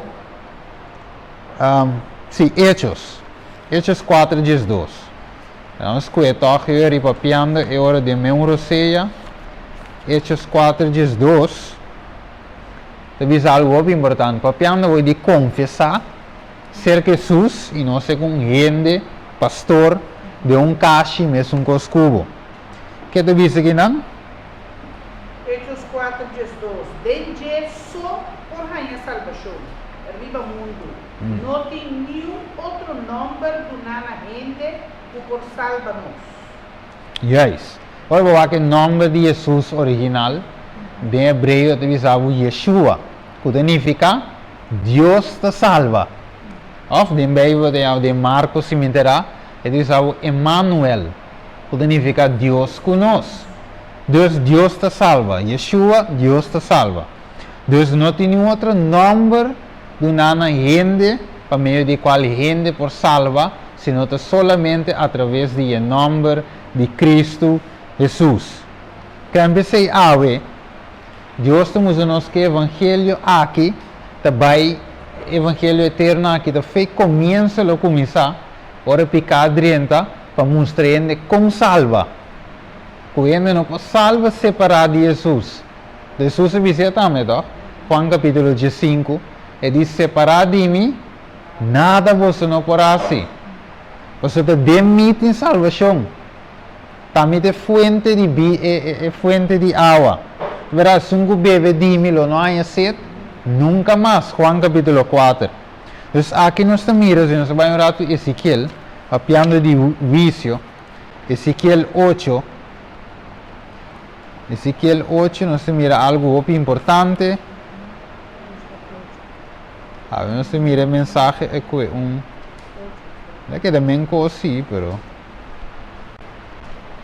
Sí, Hechos. Hechos 4, 12. Nos kue tòg e ora i papiando e ora den meun rosea. Hechos 4, 12 ta bisa algu hopi importante. Papiando hoy di konfesá serka Hesus i no serka un hende, pastor, den un kashi mesun kos ku bo. Ke ta bisa kinan? Hechos 4, 12. Den dje so por haña salbashon. Riba mundu, no tin niun otro nòmber duná na hende ku por salba nos. Juist. Ora bo wak e nòmber di Hesus original, den hebreo e ta bisa bo Yeshua, ku ta nifiká Dios ta salba. Òf den Beibel ta yama den Marko si mi enterá, e ta bisa bo Emanuel, ku ta nifiká Dios ku nos. Dus Dios ta salba. Yeshua, Dios ta salba. Dus no tin niun otro nòmber duná na hende pa medio di kual hende por salba, sino ta solamente atraves di e nòmber di Kristu Hesus. Kèn p'esei awe, Dios ta mustra nos ku e evangelio aki ta bai, e evangelio eterno aki ta fei komienso lo kuminsá ora piká drenta pa mustra hende kon salba. Ku hende no por salba separá di Hesus. Hesus a bisa e tambe tòg? Juan kapítulo diesinku, e di, Separá di mi, nada boso no por hasi. Pasobra ta den mi tin salbashon. Ta mi ta e fuente di bi, e, e, e fuente di awa. Bèrdat, esun ku bebe di mi lo no haña set nunka mas. Juan kapítulo kuater. Dus aki nos ta mira, si nos ta bai un ratu Ezekiel, papiando di huisio, Ezekiel ocho, Ezekiel ocho nos ta mira algu hopi importante. Awe nos ta mira e mensahe e kue un la keda men kos si pero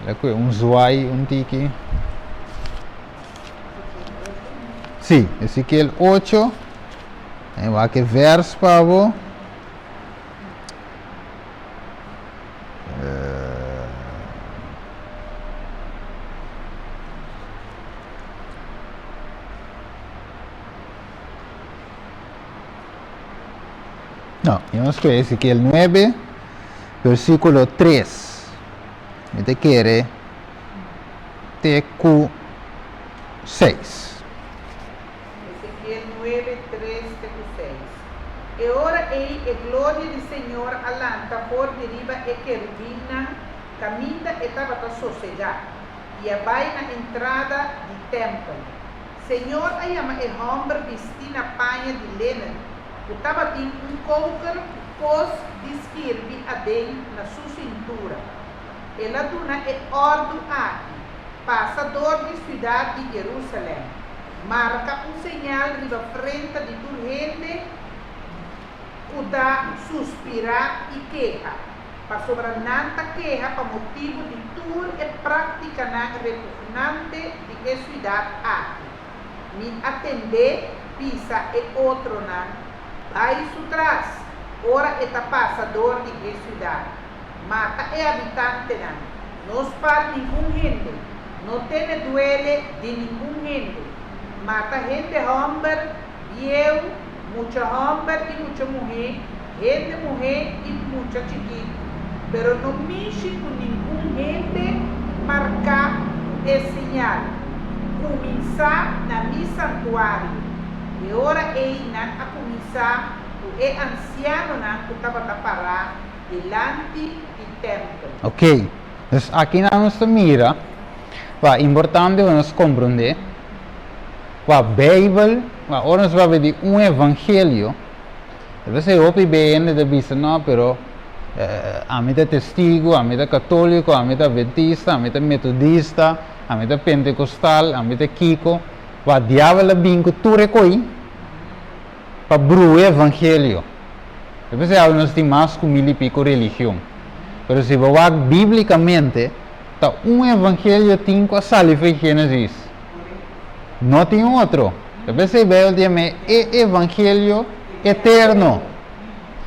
la kue un zwai un tiki. Si, Ezekiel ocho. En wak e vers pa bo. No, y nos cu Ezequiel 9, versículo 3. Mi te kere te cu 6. Ezekiel nuebe, tres te ku seis. E ora ei e gloria di Señor a lanta for di riba e kerubinnan kaminda e tabata sosegá, i a bai na entrada di tèmpel. Señor a yama e hòmber bistí na paña di lenen. ku tabatin un koker ku kos di skirbi aden na su sintura. El a duna e òrdu aki, Pasa dor di siudat di Jerusalèm, marka un señal riba frenta di tur hende ku ta suspirá i keha, pasobra nan ta keha pa motibu di tur e práktikanan repugnante di e siudat aki. Mi a tend'é bisa e otronan, Bai su tras, ora e ta pasa dor di e siudat. Mata e habitantenan. No spar ningun hende. No tene duele di ningun hende. Mata hende hòmber, bieu, mucha hòmber i mucha muhé, hende muhé i mucha chikitu. Pero no mishi ku ningun hende marká ku e señal, Kuminsá na mi santuario. E ora ei nan a kuminsá ku e ansianonan ku tabata pará dilanti di tèmpel. Ok, dus akinan nos ta mira kua importante pa nos komprondé kua Beibel, kua ora nos papia di un evangelio, e p'esei hopi be hende ta bisa no pero ami ta testigu, ami ta katoliko, ami ta adventista, ami ta metodista, ami ta pentekostal, ami ta kiko, kua diabel a bin ku tur e koi pa brua e evangelio. E p'esei awe nos tin mas ku mil i piko religion. Pero si bo wak bíblikamente, ta un evangelio tin ku a sali for di Génesis. No tin otro. E p'esei Beibel ta yam'é e evangelio eterno.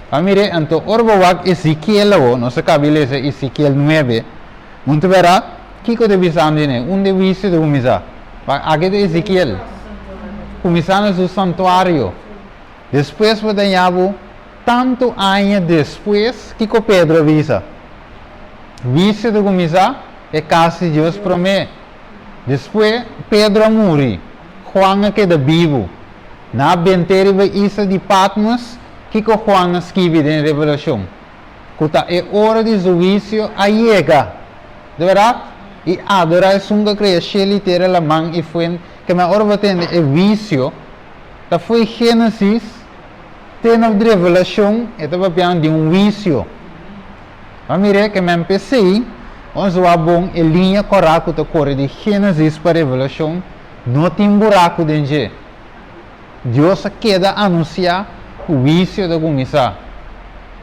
Pa mir'é, anto ora bo wak Ezekiel awo, nos a kaba di lesa Ezekiel nuebe, bo ta bera kiko ta bisando dje. Un de huisio ta kuminsá. Wak, aki ta Ezekiel, kuminsá na su santuario. Despues bo ta haña bo tantu aña despues, kiko Pedro a bisa? Huisio ta kuminsá e kas di Dios promé. Despues Pedro a muri, Juan a keda bibu. Na a bent'é riba e isla di Patmos, kiko Juan a skibi den Revelashon? Ku ta e ora di su huisio a yega. Di bèrdat? I adorá esun ku a krea shelu i tera, laman i fuente. Keme ora bo tende e huisio, Ta fo'i Génesis te na Revelashon e ta papiando di un huisio. Bo a mir'é ke men p'esei, ons wak bon e liña kòrá ku ta kore di Génesis pa Revelashon no tin buraku den dje. Dios a keda anunsiá ku huisio ta kuminsá.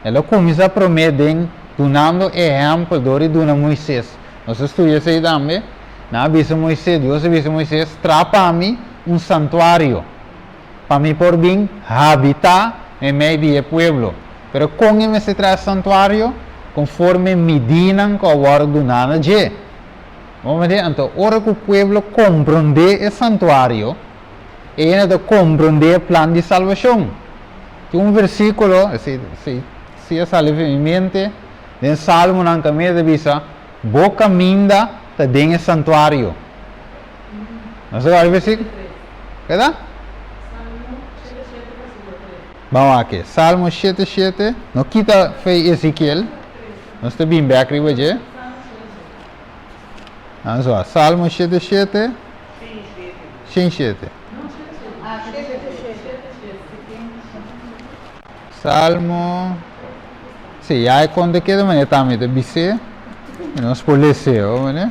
El a kuminsá promé den dunando ehèmpel dor di duna Moises. Nos a studia esei tambe. Nan a bisa Moises, Dios a bisa Moises, Traha pa mi un santuario, pa mi por bin habitá meimei di e pueblo. Pero kon e mester traha e santuario? Konforme midínan ku a wòrdu duná na dje. Bo mende? Anto, ora ku pueblo komprondé e santuario, e hende ta komprondé e plan di salbashon. Tin un versíkulo, esei si a sali for mi mente, den Salmonan kaminda ta bisa, Bo kaminda ta den e santuario. Nos a wak versíkulo? Keda? Ban wak e. Salmo shete shete. No kita fe Ezekiel. Nos ta bin bek riba dje. Nos wak. Salmo shete shete. Shen shete. Salmo, Sí, ya e konta keda manera tambe ta bis'é, i nos por les'é, ho manera.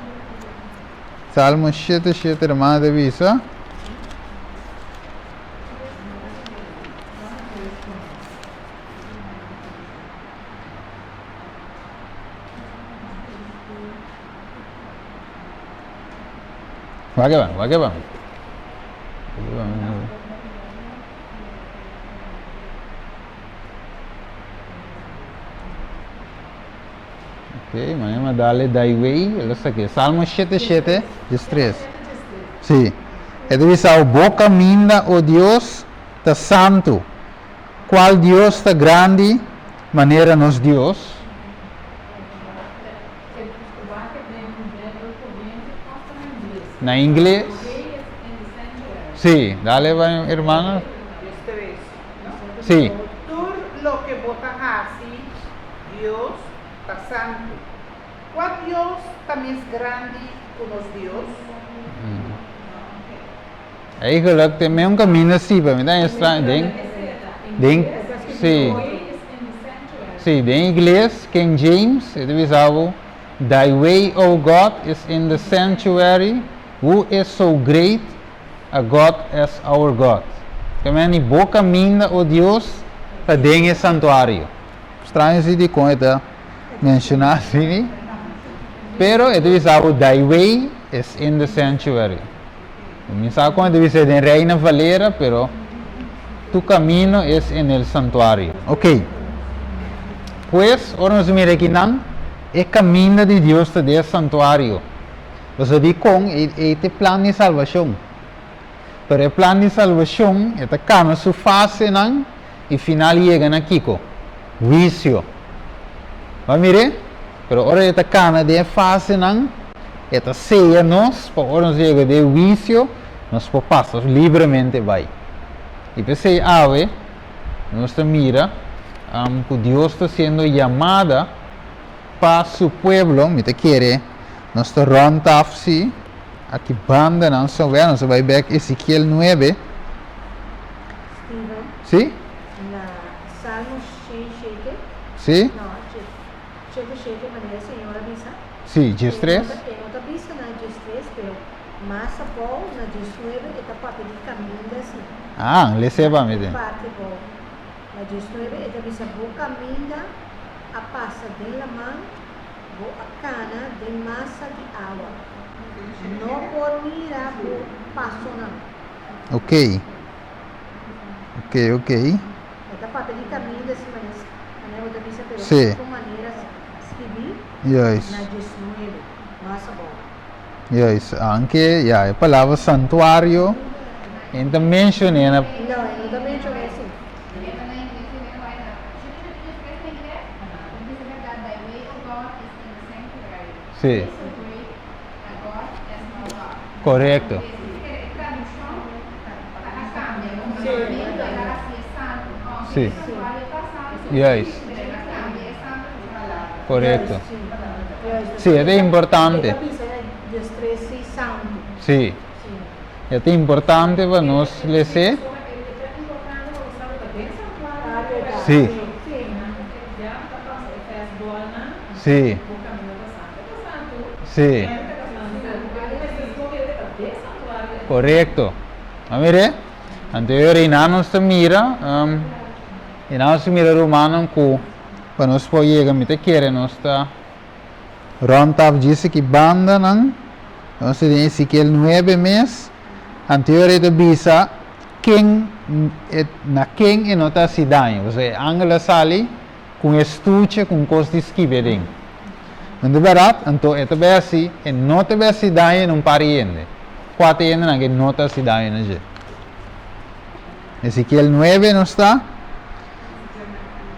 Salmo shete shete hermano ta bisa. Wak e ban, wak e ban. Ok, manera ma dale dai way, el a saqué. Salmo 7, 7, 13. Sí. E ta bisa, Bo caminda, o Dios, ta santu. Cual Dios ta grandi manera nos Dios? Na ingles? Sí, dale hermana. Sí. Tur loke bo ta hasi, Dios, ta santu. Kua Dios ta mes grandi ku nos Dios? Eigenlijk te me un kaminda si, pa mi ta extraño den den. Sí. Sí, den ingles, King James, e ta bisa bo, Thy way, O God, is in the sanctuary, who is so great a God as our God? Ke meni, Bo kaminda, O Dios, ta den e santuario. Straño si dikon e ta menshoná asina, pero e ta bisa bo, Thy way is in the sanctuary. Mi sa kon e ta bisa den Reina Valera, pero tu camino es en el santuario. Ok. Pues, ora nos mira akinan, e kaminda di Dios ta den e santuario. Pasobra dikon e e ta e plan di salbashon. Pero e plan di salbashon e ta kana su fasenan i final yega na kiko? Huisio. Bo a mir'é? Pero ora e ta kana den e fasenan, e ta seya nos pa ora nos yega den e huisio, nos por pasa libremente bai. I p'esei awe nos ta mira ku Dios ta hasiendo yamada pa su pueblo. Mi ta kere nos ta rònt af si aki bandanan somewhere, nos ta bai bèk Ezekiel nuebe. Steven. Sí? Na Salmo 107. Sí? No, 107 manera Señor a bisa. Sí, 13. E no ta bisa na 13, pero mas abou na 19 e ta papia di kaminda si. Ah, lese pa mi den. Parte abou. Na 19 e ta bisa bo kaminda a pasa den laman, bo a kana den masa di awa. No por mira bo pasonan. Ok. Ok, ok. E ta papia di kaminda si manera manera bo ta bisa pero Sí. otro manera skibí Juist. na 19 mas abou. Juist. Aunke ya e palabra santuario e no ta menshoné na. No, e no ta menshoné si. Sí. Korekto. Sí. Juist. Korekto. Sí, e ta importante. Sí. E ta importante pa nos les'é. Sí. Sí. Sí. Korekto. A mir'é? Anto e ora nos ta mira, um, i nos ta mira rumannan ku pa nos por yega, mi ta kere nos ta rònt af djis aki bandanan. Nos ta den Ezekiel nuebe mes. Anto e ora e ta bisa ken e, na ken e no ta hasi daño. Pasobra e angel a sali ku un estuche ku un kos di skibi aden. No ta bèrdat? Anto e ta bai hasi, e no ta bai hasi daño na un par di hende. Kua ta e hendenan ku e no ta hasi daño na dje? Ezekiel nuebe nos ta,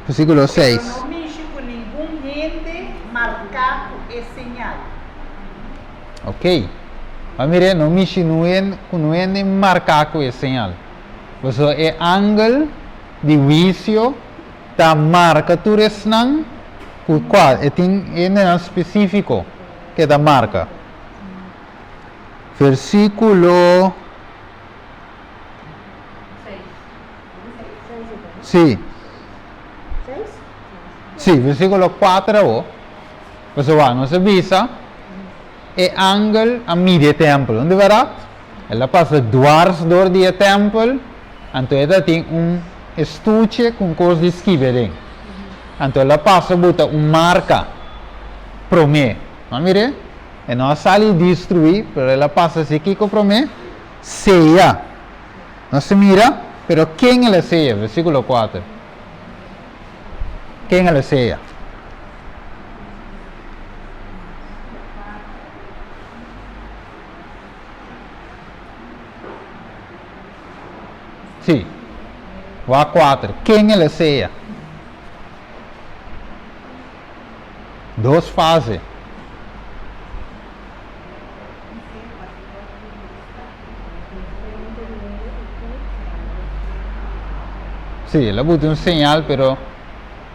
versíkulo seis. Pero no mishi ku ningun hende marká ku e señal. Ok. Ba mir'é, no mishi ku nun hende marká ku e señal. Pasobra e angel di huisio ta marka tur esnan ku kua e tin hendenan spesífiko ke ta marka. Versíkulo Sí. Sí, versíkulo kuater awor. Pasobra nos a bisa e angel a midi e tèmpel, no di bèrdat? El a pasa dwars dor di e tèmpel, anto e ta tin un estuche ku un kos di skibi aden. Anto el a pasa buta un marka promé. No mir'é? E no a sali destruí, pero el a pasa hasi kiko promé? Seya. Nos ta mira, pero ken el a seya? Versíkulo kuater. Ken el a seya? Sí. Wak kuater. Ken el a seya? Dos fase. Sí, el a buta un señal, pero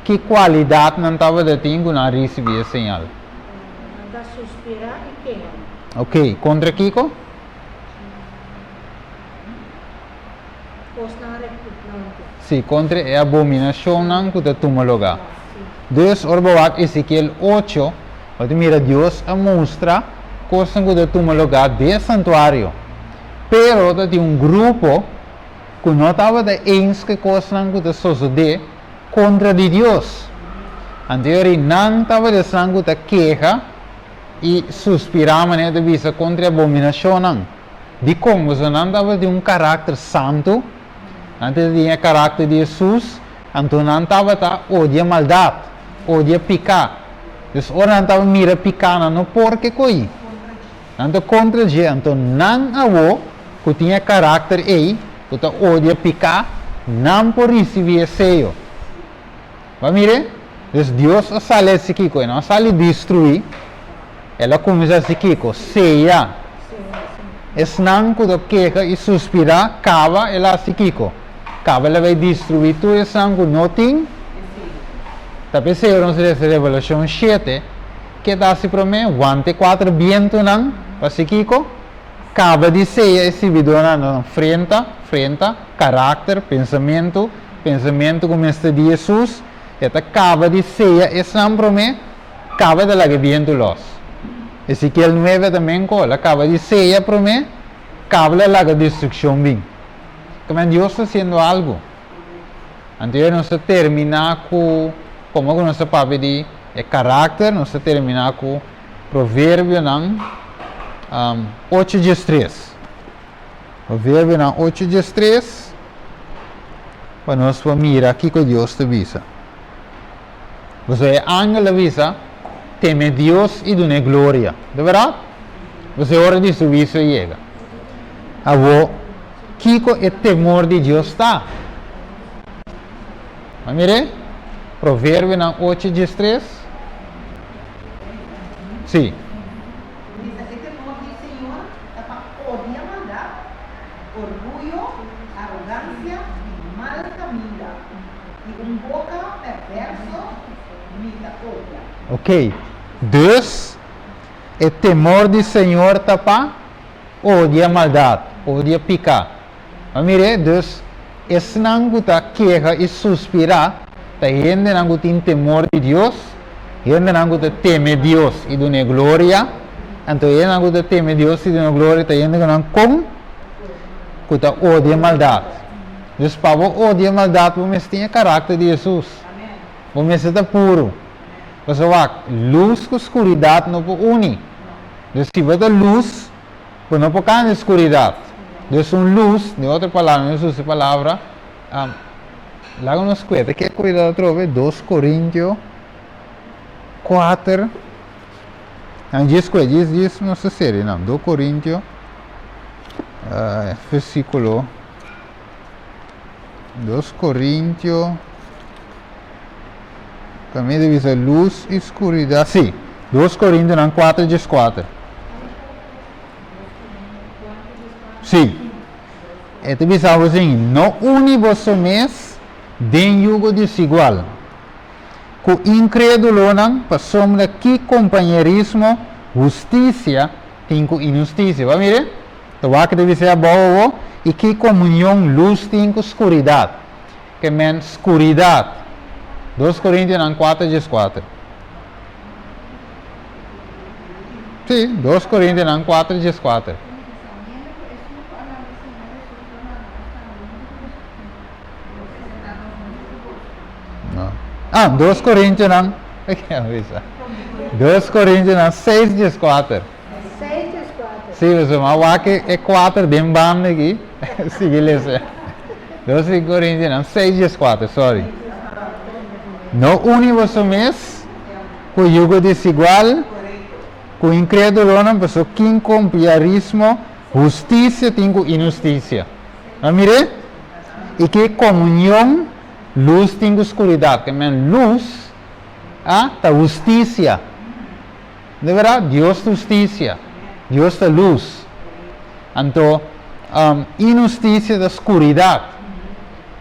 ki kualidatnan tabata tin ku nan a risibí e señal? Nan ta suspirá i keha. Ok, kontra kiko? Kosnan repugnante. Sí, kontra e abominashonnan ku ta tuma lugá. Dus, ora bo wak Ezekiel ocho, bo ta mira Dios a mustra kosnan ku ta tuma lugá den e santuario. Pero ta tin un grupo ku no tabata eens ku e kosnan ku ta sosodé kontra di Dios. Anto yori nan tabata esnan ku ta keha i suspirá manera ta bisa kontra e abominashonnan. Dikon? Pasobra nan tabatin un karakter santu, nan ta tin e karakter di Hesus, anto nan tabata odia maldat, odia piká. Dus ora nan tabata mira piká nan no por ke koí. Nan ta kontra dje, anto nan awo ku tin e karakter ei, ku ta odia piká, nan por risibí e seyo. Bo a mir'é? Dus Dios a sali hasi kiko? E no a sali destruí, El a kuminsá hasi kiko? Seya. Esnan ku ta keha i suspirá, kaba El a hasi kiko? Kaba El a bai destruí tur esnan ku no tin. Ta p'esei ora nos lesa Revelashon shete, ke ta hasi promé? Wanta e kuater bientunan pa hasi kiko? Kaba di seya e sirbidónan nan frenta, frenta, karakter, pensamentu, Pensamentu ku mester di Hesus, e ta kaba di seya esnan promé, kaba ta laga e bientu lòs. Ezekiel nuebe ta menko, el a kaba di seya promé, kaba la laga destrukshon bin. Kmen Dios ta hasiendo algu. Anto ya nos ta terminá ku, komo ku nos ta papia di e karakter, nos ta terminá ku Proverbionan ocho diestres. Proverbionan ocho diestres, pa nos por mira kiko Dios ta bisa. Pasobra e angel a bisa, Teme Dios i dun'é gloria. Ta bèrdat? Pasobra e ora di su huisio a yega. Awor, kiko e temor di Dios ta? A mir'é? Proverbionan ocho diestres. Sí. Bisa e temor di Señor ta pa odia maldat, orguyo, arogansia i mal kaminda, i un boka pèrvèrso mi ta odia. Ok, dus e temor di Señor ta pa odia maldat, odia piká. Ma mir'é, dus esnan ku ta keha i suspirá ta hendenan ku tin temor di Dios, hendenan ku ta teme Dios i dun'é gloria. Anto hendenan ku ta teme Dios i dun'é gloria ta hende ku nan kon ku ta odia maldat. Dus pa bo odia maldat bo mester tin e karakter di Hesus. Bo mester ta puru. Pasobra wak, lus ku skuridat no por uni. Dus si bo ta lus, Bo no por cana den scuridad. Dios un luz, den otro palabra, nos usa e palabra, laga nos cueta ke cuidado atrobe, dos Corintio cuater, nan djis cue, djis, djis nos ta serie nan, dos Corintio, versiculo, dos Corintio, Tambe ta bisa lus i skuridat. Sí, dos Korintonan kuater djes kuater. Sí. E ta bisa bo asin, No uni boso mes den yugo desigual ku inkredulonan, pasobra ki kompañerismo hustisia tin ku inhustisia? Bo a mira? Ta wak ta bisa abou awor, I ki komunion lus tin ku skuridat? Ke men skuridat. Dos Korintionan kuater djeskuater. Sí, dos Korintionan kuater djeskuater. No. Ah, dos Korintionan, dos Korintionan seis djeskuater. Seis djeskuater. Sí, pasobra mi a wak e kuater den banda aki, sigui lesa. Dos di Korintionan seis dieskuater, sorry. No uni boso mes ku yugo desigual ku inkredulonan, pasobra kin kompiarismo hustisia tin ku inhustisia? A mir'é? I ki komunion lus tin ku skuridat? Ke men lus a ta hustisia. De bèrdat, Dios ta hustisia. Dios ta lus. Anto, inhustisia ta skuridat.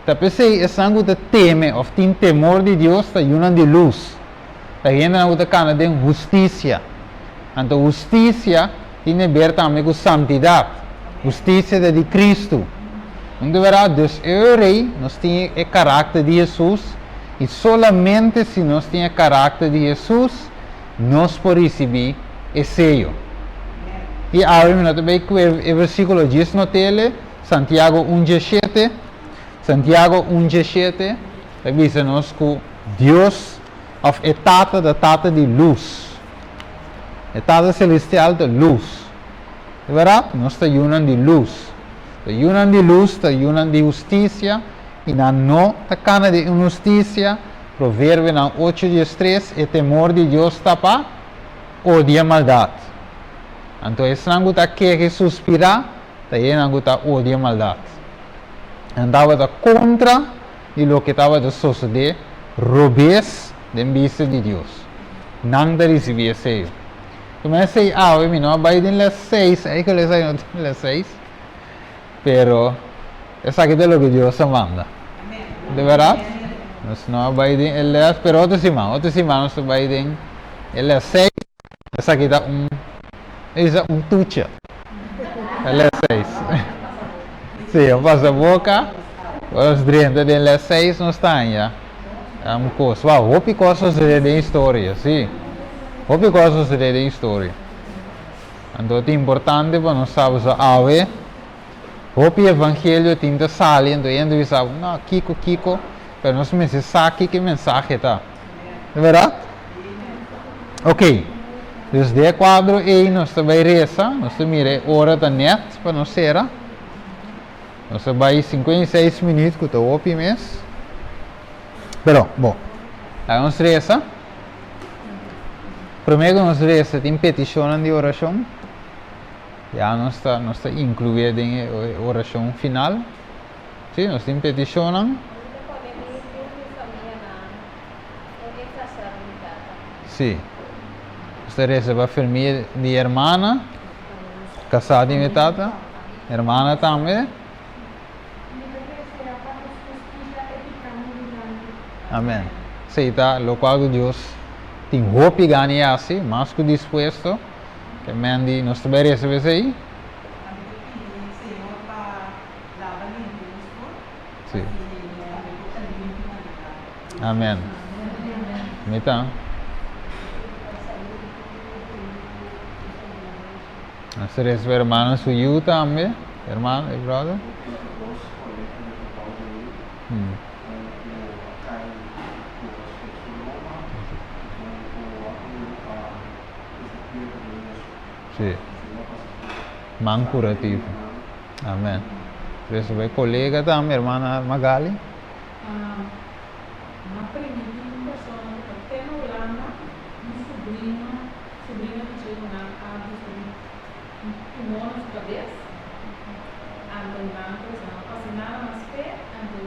Ta p'esei esnan ku ta teme òf tin temor di Dios ta yunan di lus. Ta hendenan ku ta kana den hustisia. Anto hustisia tin e ber tambe ku santidat. Hustisia ta di Kristu. Un di bèrdat, dus e rei, nos tin e karakter di Hesus, i solamente si nos tin e karakter di Hesus, nos por risibí e seyo. I awe mi no ta bai ku e versíkulo djis not'ele, Santiago un diesshete, Santiago un diesshete ta bisa nos ku Dios òf e Tata ta Tata di lus. E Tata Selestial ta lus. Di bèrdat, nos ta yunan di lus. Ta yunan di lus, ta yunan di hustisia, i nan no ta kana den inhustisia. Proverbionan ocho diestres, E temor di Dios ta pa odia maldat. Anto esnan ku ta keha i suspirá ta esnan ku ta odia maldat. Nan tabata kontra di loke tabata sosodé robes den bista di Dios. Nan ta risibí e seyo. Tuma esei awe mi no a bai den les seis, eigenlijk esaki no ta den les seis, pero esaki ta loke Dios a manda. De berdad? Nos no a bai den e les, pero otro siman, otro siman nos ta bai den e les seis. Esaki ta un, e bisa un tucha. E les seis. Sí, un pasaboca. Nos drenta den les seis nos ta haña un kos. Wow, hopi kos a sosodé den historia, sí. Hopi kos a sosodé den historia. Anto ta importante pa nos sa pasobra awe hopi evangelio tin ta sali anto hende bisa no kiko kiko pero nos mester sa kiko e mensahe ta. Ta berdad? Ok. Dus den e kuadro ei nos ta bai resa, nos ta mira e ora ta nèt pa nos sera. Nos ta bai 56 minuut ku ta hopi mes. Pero, bo, laga nos resa. Promé ku nos resa tin petishonnan di orashon. Ya nos ta nos ta inkluí den e orashon final. Sí, nos tin petishonnan. Sí. Nos ta resa pa famia di hermana, kasá di mi tata, hermana tambe. Amen. Esei ta lokual ku Dios tin hopi gana i hasi, mas ku dispuesto. Ke men di nos ta bai resa pa esei. Si. Amen. Mi ta. Nos ta resa pa hermano su yu tambe. Hermano y brother. Sí. Man curativo. Amen. Resa pa e colega tambe, hermana Magali. M'a primintí un persona ku ta te na Hulanda, un subrino, subrino di dje ku nan a descubrí un tumor na su kabes. Anto nan ta bisa nan no pasa nada mas p'e, anto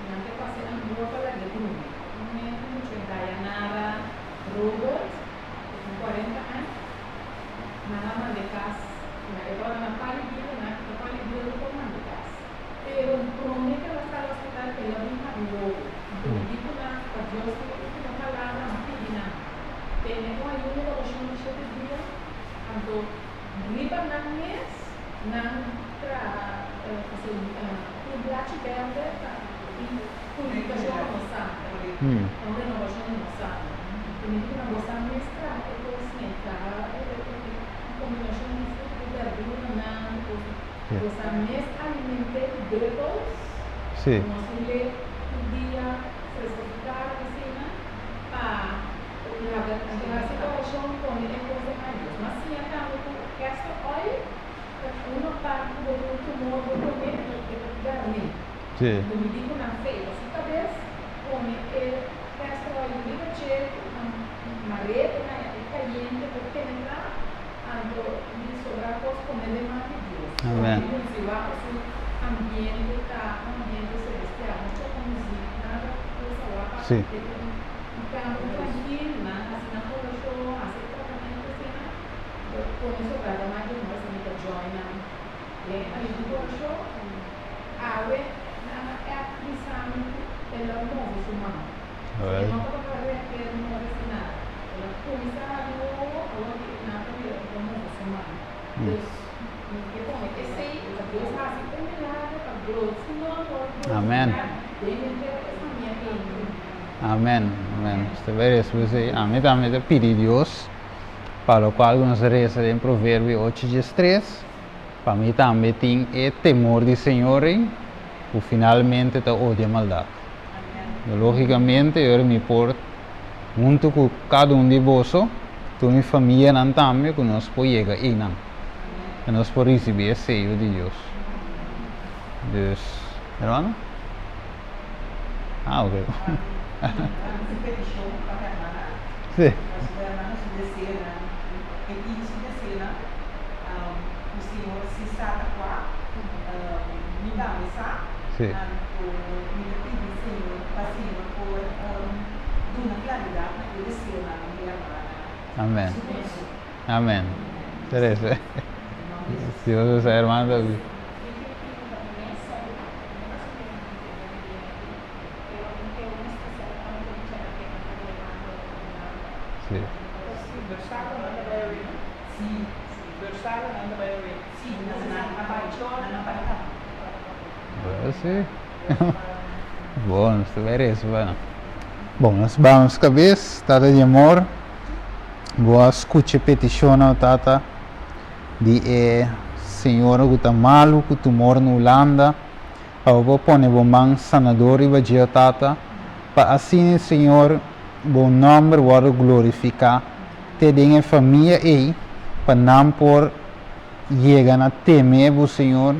nan ke pasa e angua pa lag'é drumi. Un momento mucha Dayanara Robert, ku tin 40 aña, nan a mand'é kas, na e ora nan pali bida, nan a kita pali bida lo por mand'é kas. Pero promé ku el a sali hospital el a bin habri wowo. Anto mi di ku nan pa Dios tin e último palabra, mi pidi nan tene un ayuno i orashon di shete dia, anto riba nan mes nan traha hasi un blachi bèrdè pa un purifikashon pa nos sanger, pa un renovashon di nos sanger. Anto mi di ku nan boso a mes traha e kosnan, traha e kombinashon di fruta ku bèrduranan, ku kosnan. Bosa mes aliment'é ku druppels, nos hul'é tur dia fresco frutá asina pa laga hasi orashon pone e kos den man Dios. Mas siña tambe ku castor oil ta una parti ku bo tin un tumor bo pone e ta garní. Anto mi di ku nan feita su kabes pone e castor oil riba dje ku mar'é pa haña e kayente por penetrá. Anto mi sobra kos pone den man di Dios. Amen. Pone muzik wak su ambiente ta un ambiente celestial. No choka muzik, nada cosa wak pa e ta un kamber trankil, nan hasi nan orashon, hasi e tratamento asina. Anto pone sobra den man di Dios, mi ta join nan den e ayuno di orashon. Awe nan a app bisa mi ku el a move su man. E no tabata reageer no hasi nada. El a kuminsá habri wowo, awor ki e nan ta mira ku ta move su man. Dus Mi ke pone esei pa Dios hasi un milagro pa su nòmber Amen. glorifiká den henter e famia ei. Amen, amen. Nos ta bai resa p'esei. Ami tambe ta pidi Dios pa lokual ku nos a resa den Proverbio ocho diestres, pa mi tambe tin e temor di Señor ei, ku finalmente ta odia maldat. Lógikamente, ora mi por huntu ku kada un di boso, tur mi famianan tambe, ku nos por yega einan, ku nos por risibí e seyo di Dios. Dus, hermano? Ah, ok. Sí. Sí. Amen. Amen. Teresa. Dios usa hermano David. Sí. Bueno, sí. Bon, nos ta bai resa pa nan. Bon, nos baha nos kabes. Tata di amor, bo a skucha e petishonnan, o Tata, di e señora ku ta malu ku tumor na Hulanda, pa bo por pone bo man sanador riba dje, o Tata, pa asina, Señor, bo nòmber wòrdu glorifiká te den e famia ei, pa nan por yega na teme bo, Señor,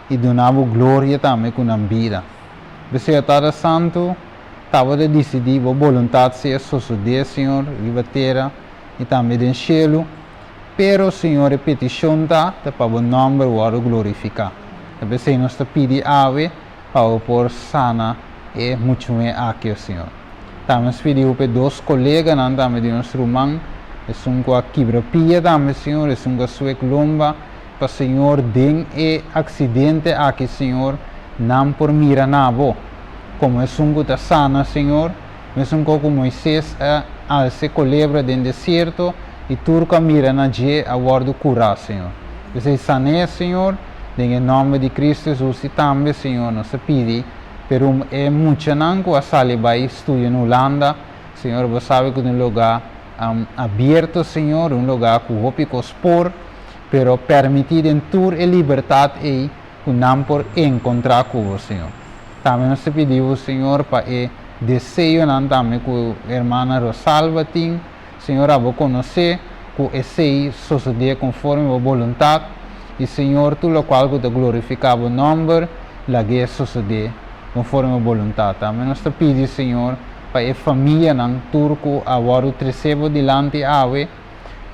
i duna bo gloria tambe ku nan bida. P'esei, o Tata Santu, tabata disidí bo boluntat sea sosodé, Señor, riba tera i tambe den shelu. Pero, Señor, e petishon ta, ta pa bo nòmber wòrdu glorifiká. Ta p'esei nos ta pidi awe pa bo por sana e muchu'e aki, o Señor. Tambe nos pidi bo pa e dos koleganan tambe di nos ruman, esun ku a kibra pia tambe, Señor, esun ku a suek lomba, pa Señor den e aksidente aki, Señor, nan por mira na bo komo esun ku ta sana, Señor, mesun ko ku Moises a alsa e kolebra den desierto i tur ku a mira na dje a wòrdu kurá, Señor. P'esei san'é, Señor, den e nòmber di Kristu Hesus i tambe, Señor, nos ta pidi perum e muchanan ku a sali bai studia na Hulanda, Señor, bo sabe ku ta un lugá abierto, Señor, un lugá ku hopi kos por, pero permití den tur e libertat ei ku nan por enkontrá ku bo, Señor. Tambe nos ta pidi bo, Señor, pa e deseonan tambe ku hermana Rosalba tin, Señor, abo konosé ku esei sosodé konforme bo boluntat, i Señor, tur lokual ku ta glorifiká bo nòmber, lag'é sosodé konforme bo boluntat. Tambe nos ta pidi, Señor, pa e famianan tur ku a wòrdu tresé bo dilanti awe,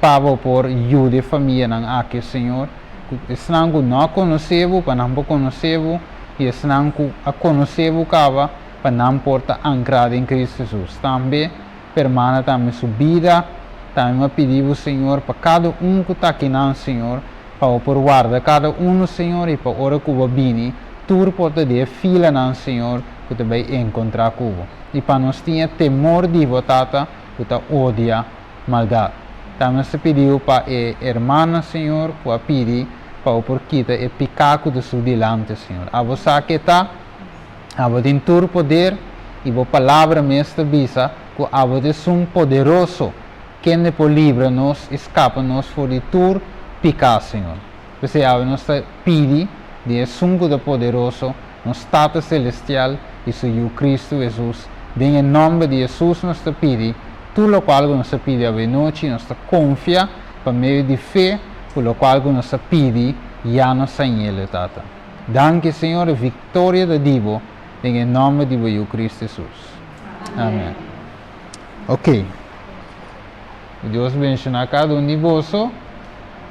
pa bo por yuda e famianan aki, Señor, ku esnan ku no a konosé bo, pa nan por konosé bo, i esnan ku a konosé bo kaba, pa nan por ta ankrá den Cristo Jesus. Tambe, permana tambe su bida. Tambe mi a pidi bo, Señor, pa kada un ku ta akinan, Señor, pa bo por warda kada unu, Señor, i pa ora ku bo bini, tur por ta den e filanan, Señor, ku ta bai enkontrá ku bo. I pa nos tin e temor di bo, Tata, ku ta odia maldat. Tambe nos ta pidi bo pa e hermana, Señor, ku a pidi pa bo por kita e piká ku ta su dilanti, Señor. Abo sa ke ta, abo tin tur poder, i bo Palabra mes ta bisa ku abo ta esun poderoso kende por libra nos i skapa nos for di tur piká, Señor. P'esei awe nos ta pidi di esun ku ta poderoso, nos Tata Selestial i Su Yu Kristu Hesus, den e nòmber di Hesus nos ta pidi tur lokual ku nos ta pidi awenochi, nos ta konfia pa medio di fe ku lokual ku nos ta pidi ya nos ta ñele, Tata. Danki, Señor, e viktoria ta di Bo den e nòmber di Bo Yu Kristu Hesus. Amen. Ok. Dios benshoná kada un di boso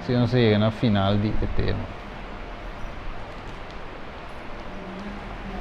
si nos a yega na final di e tema.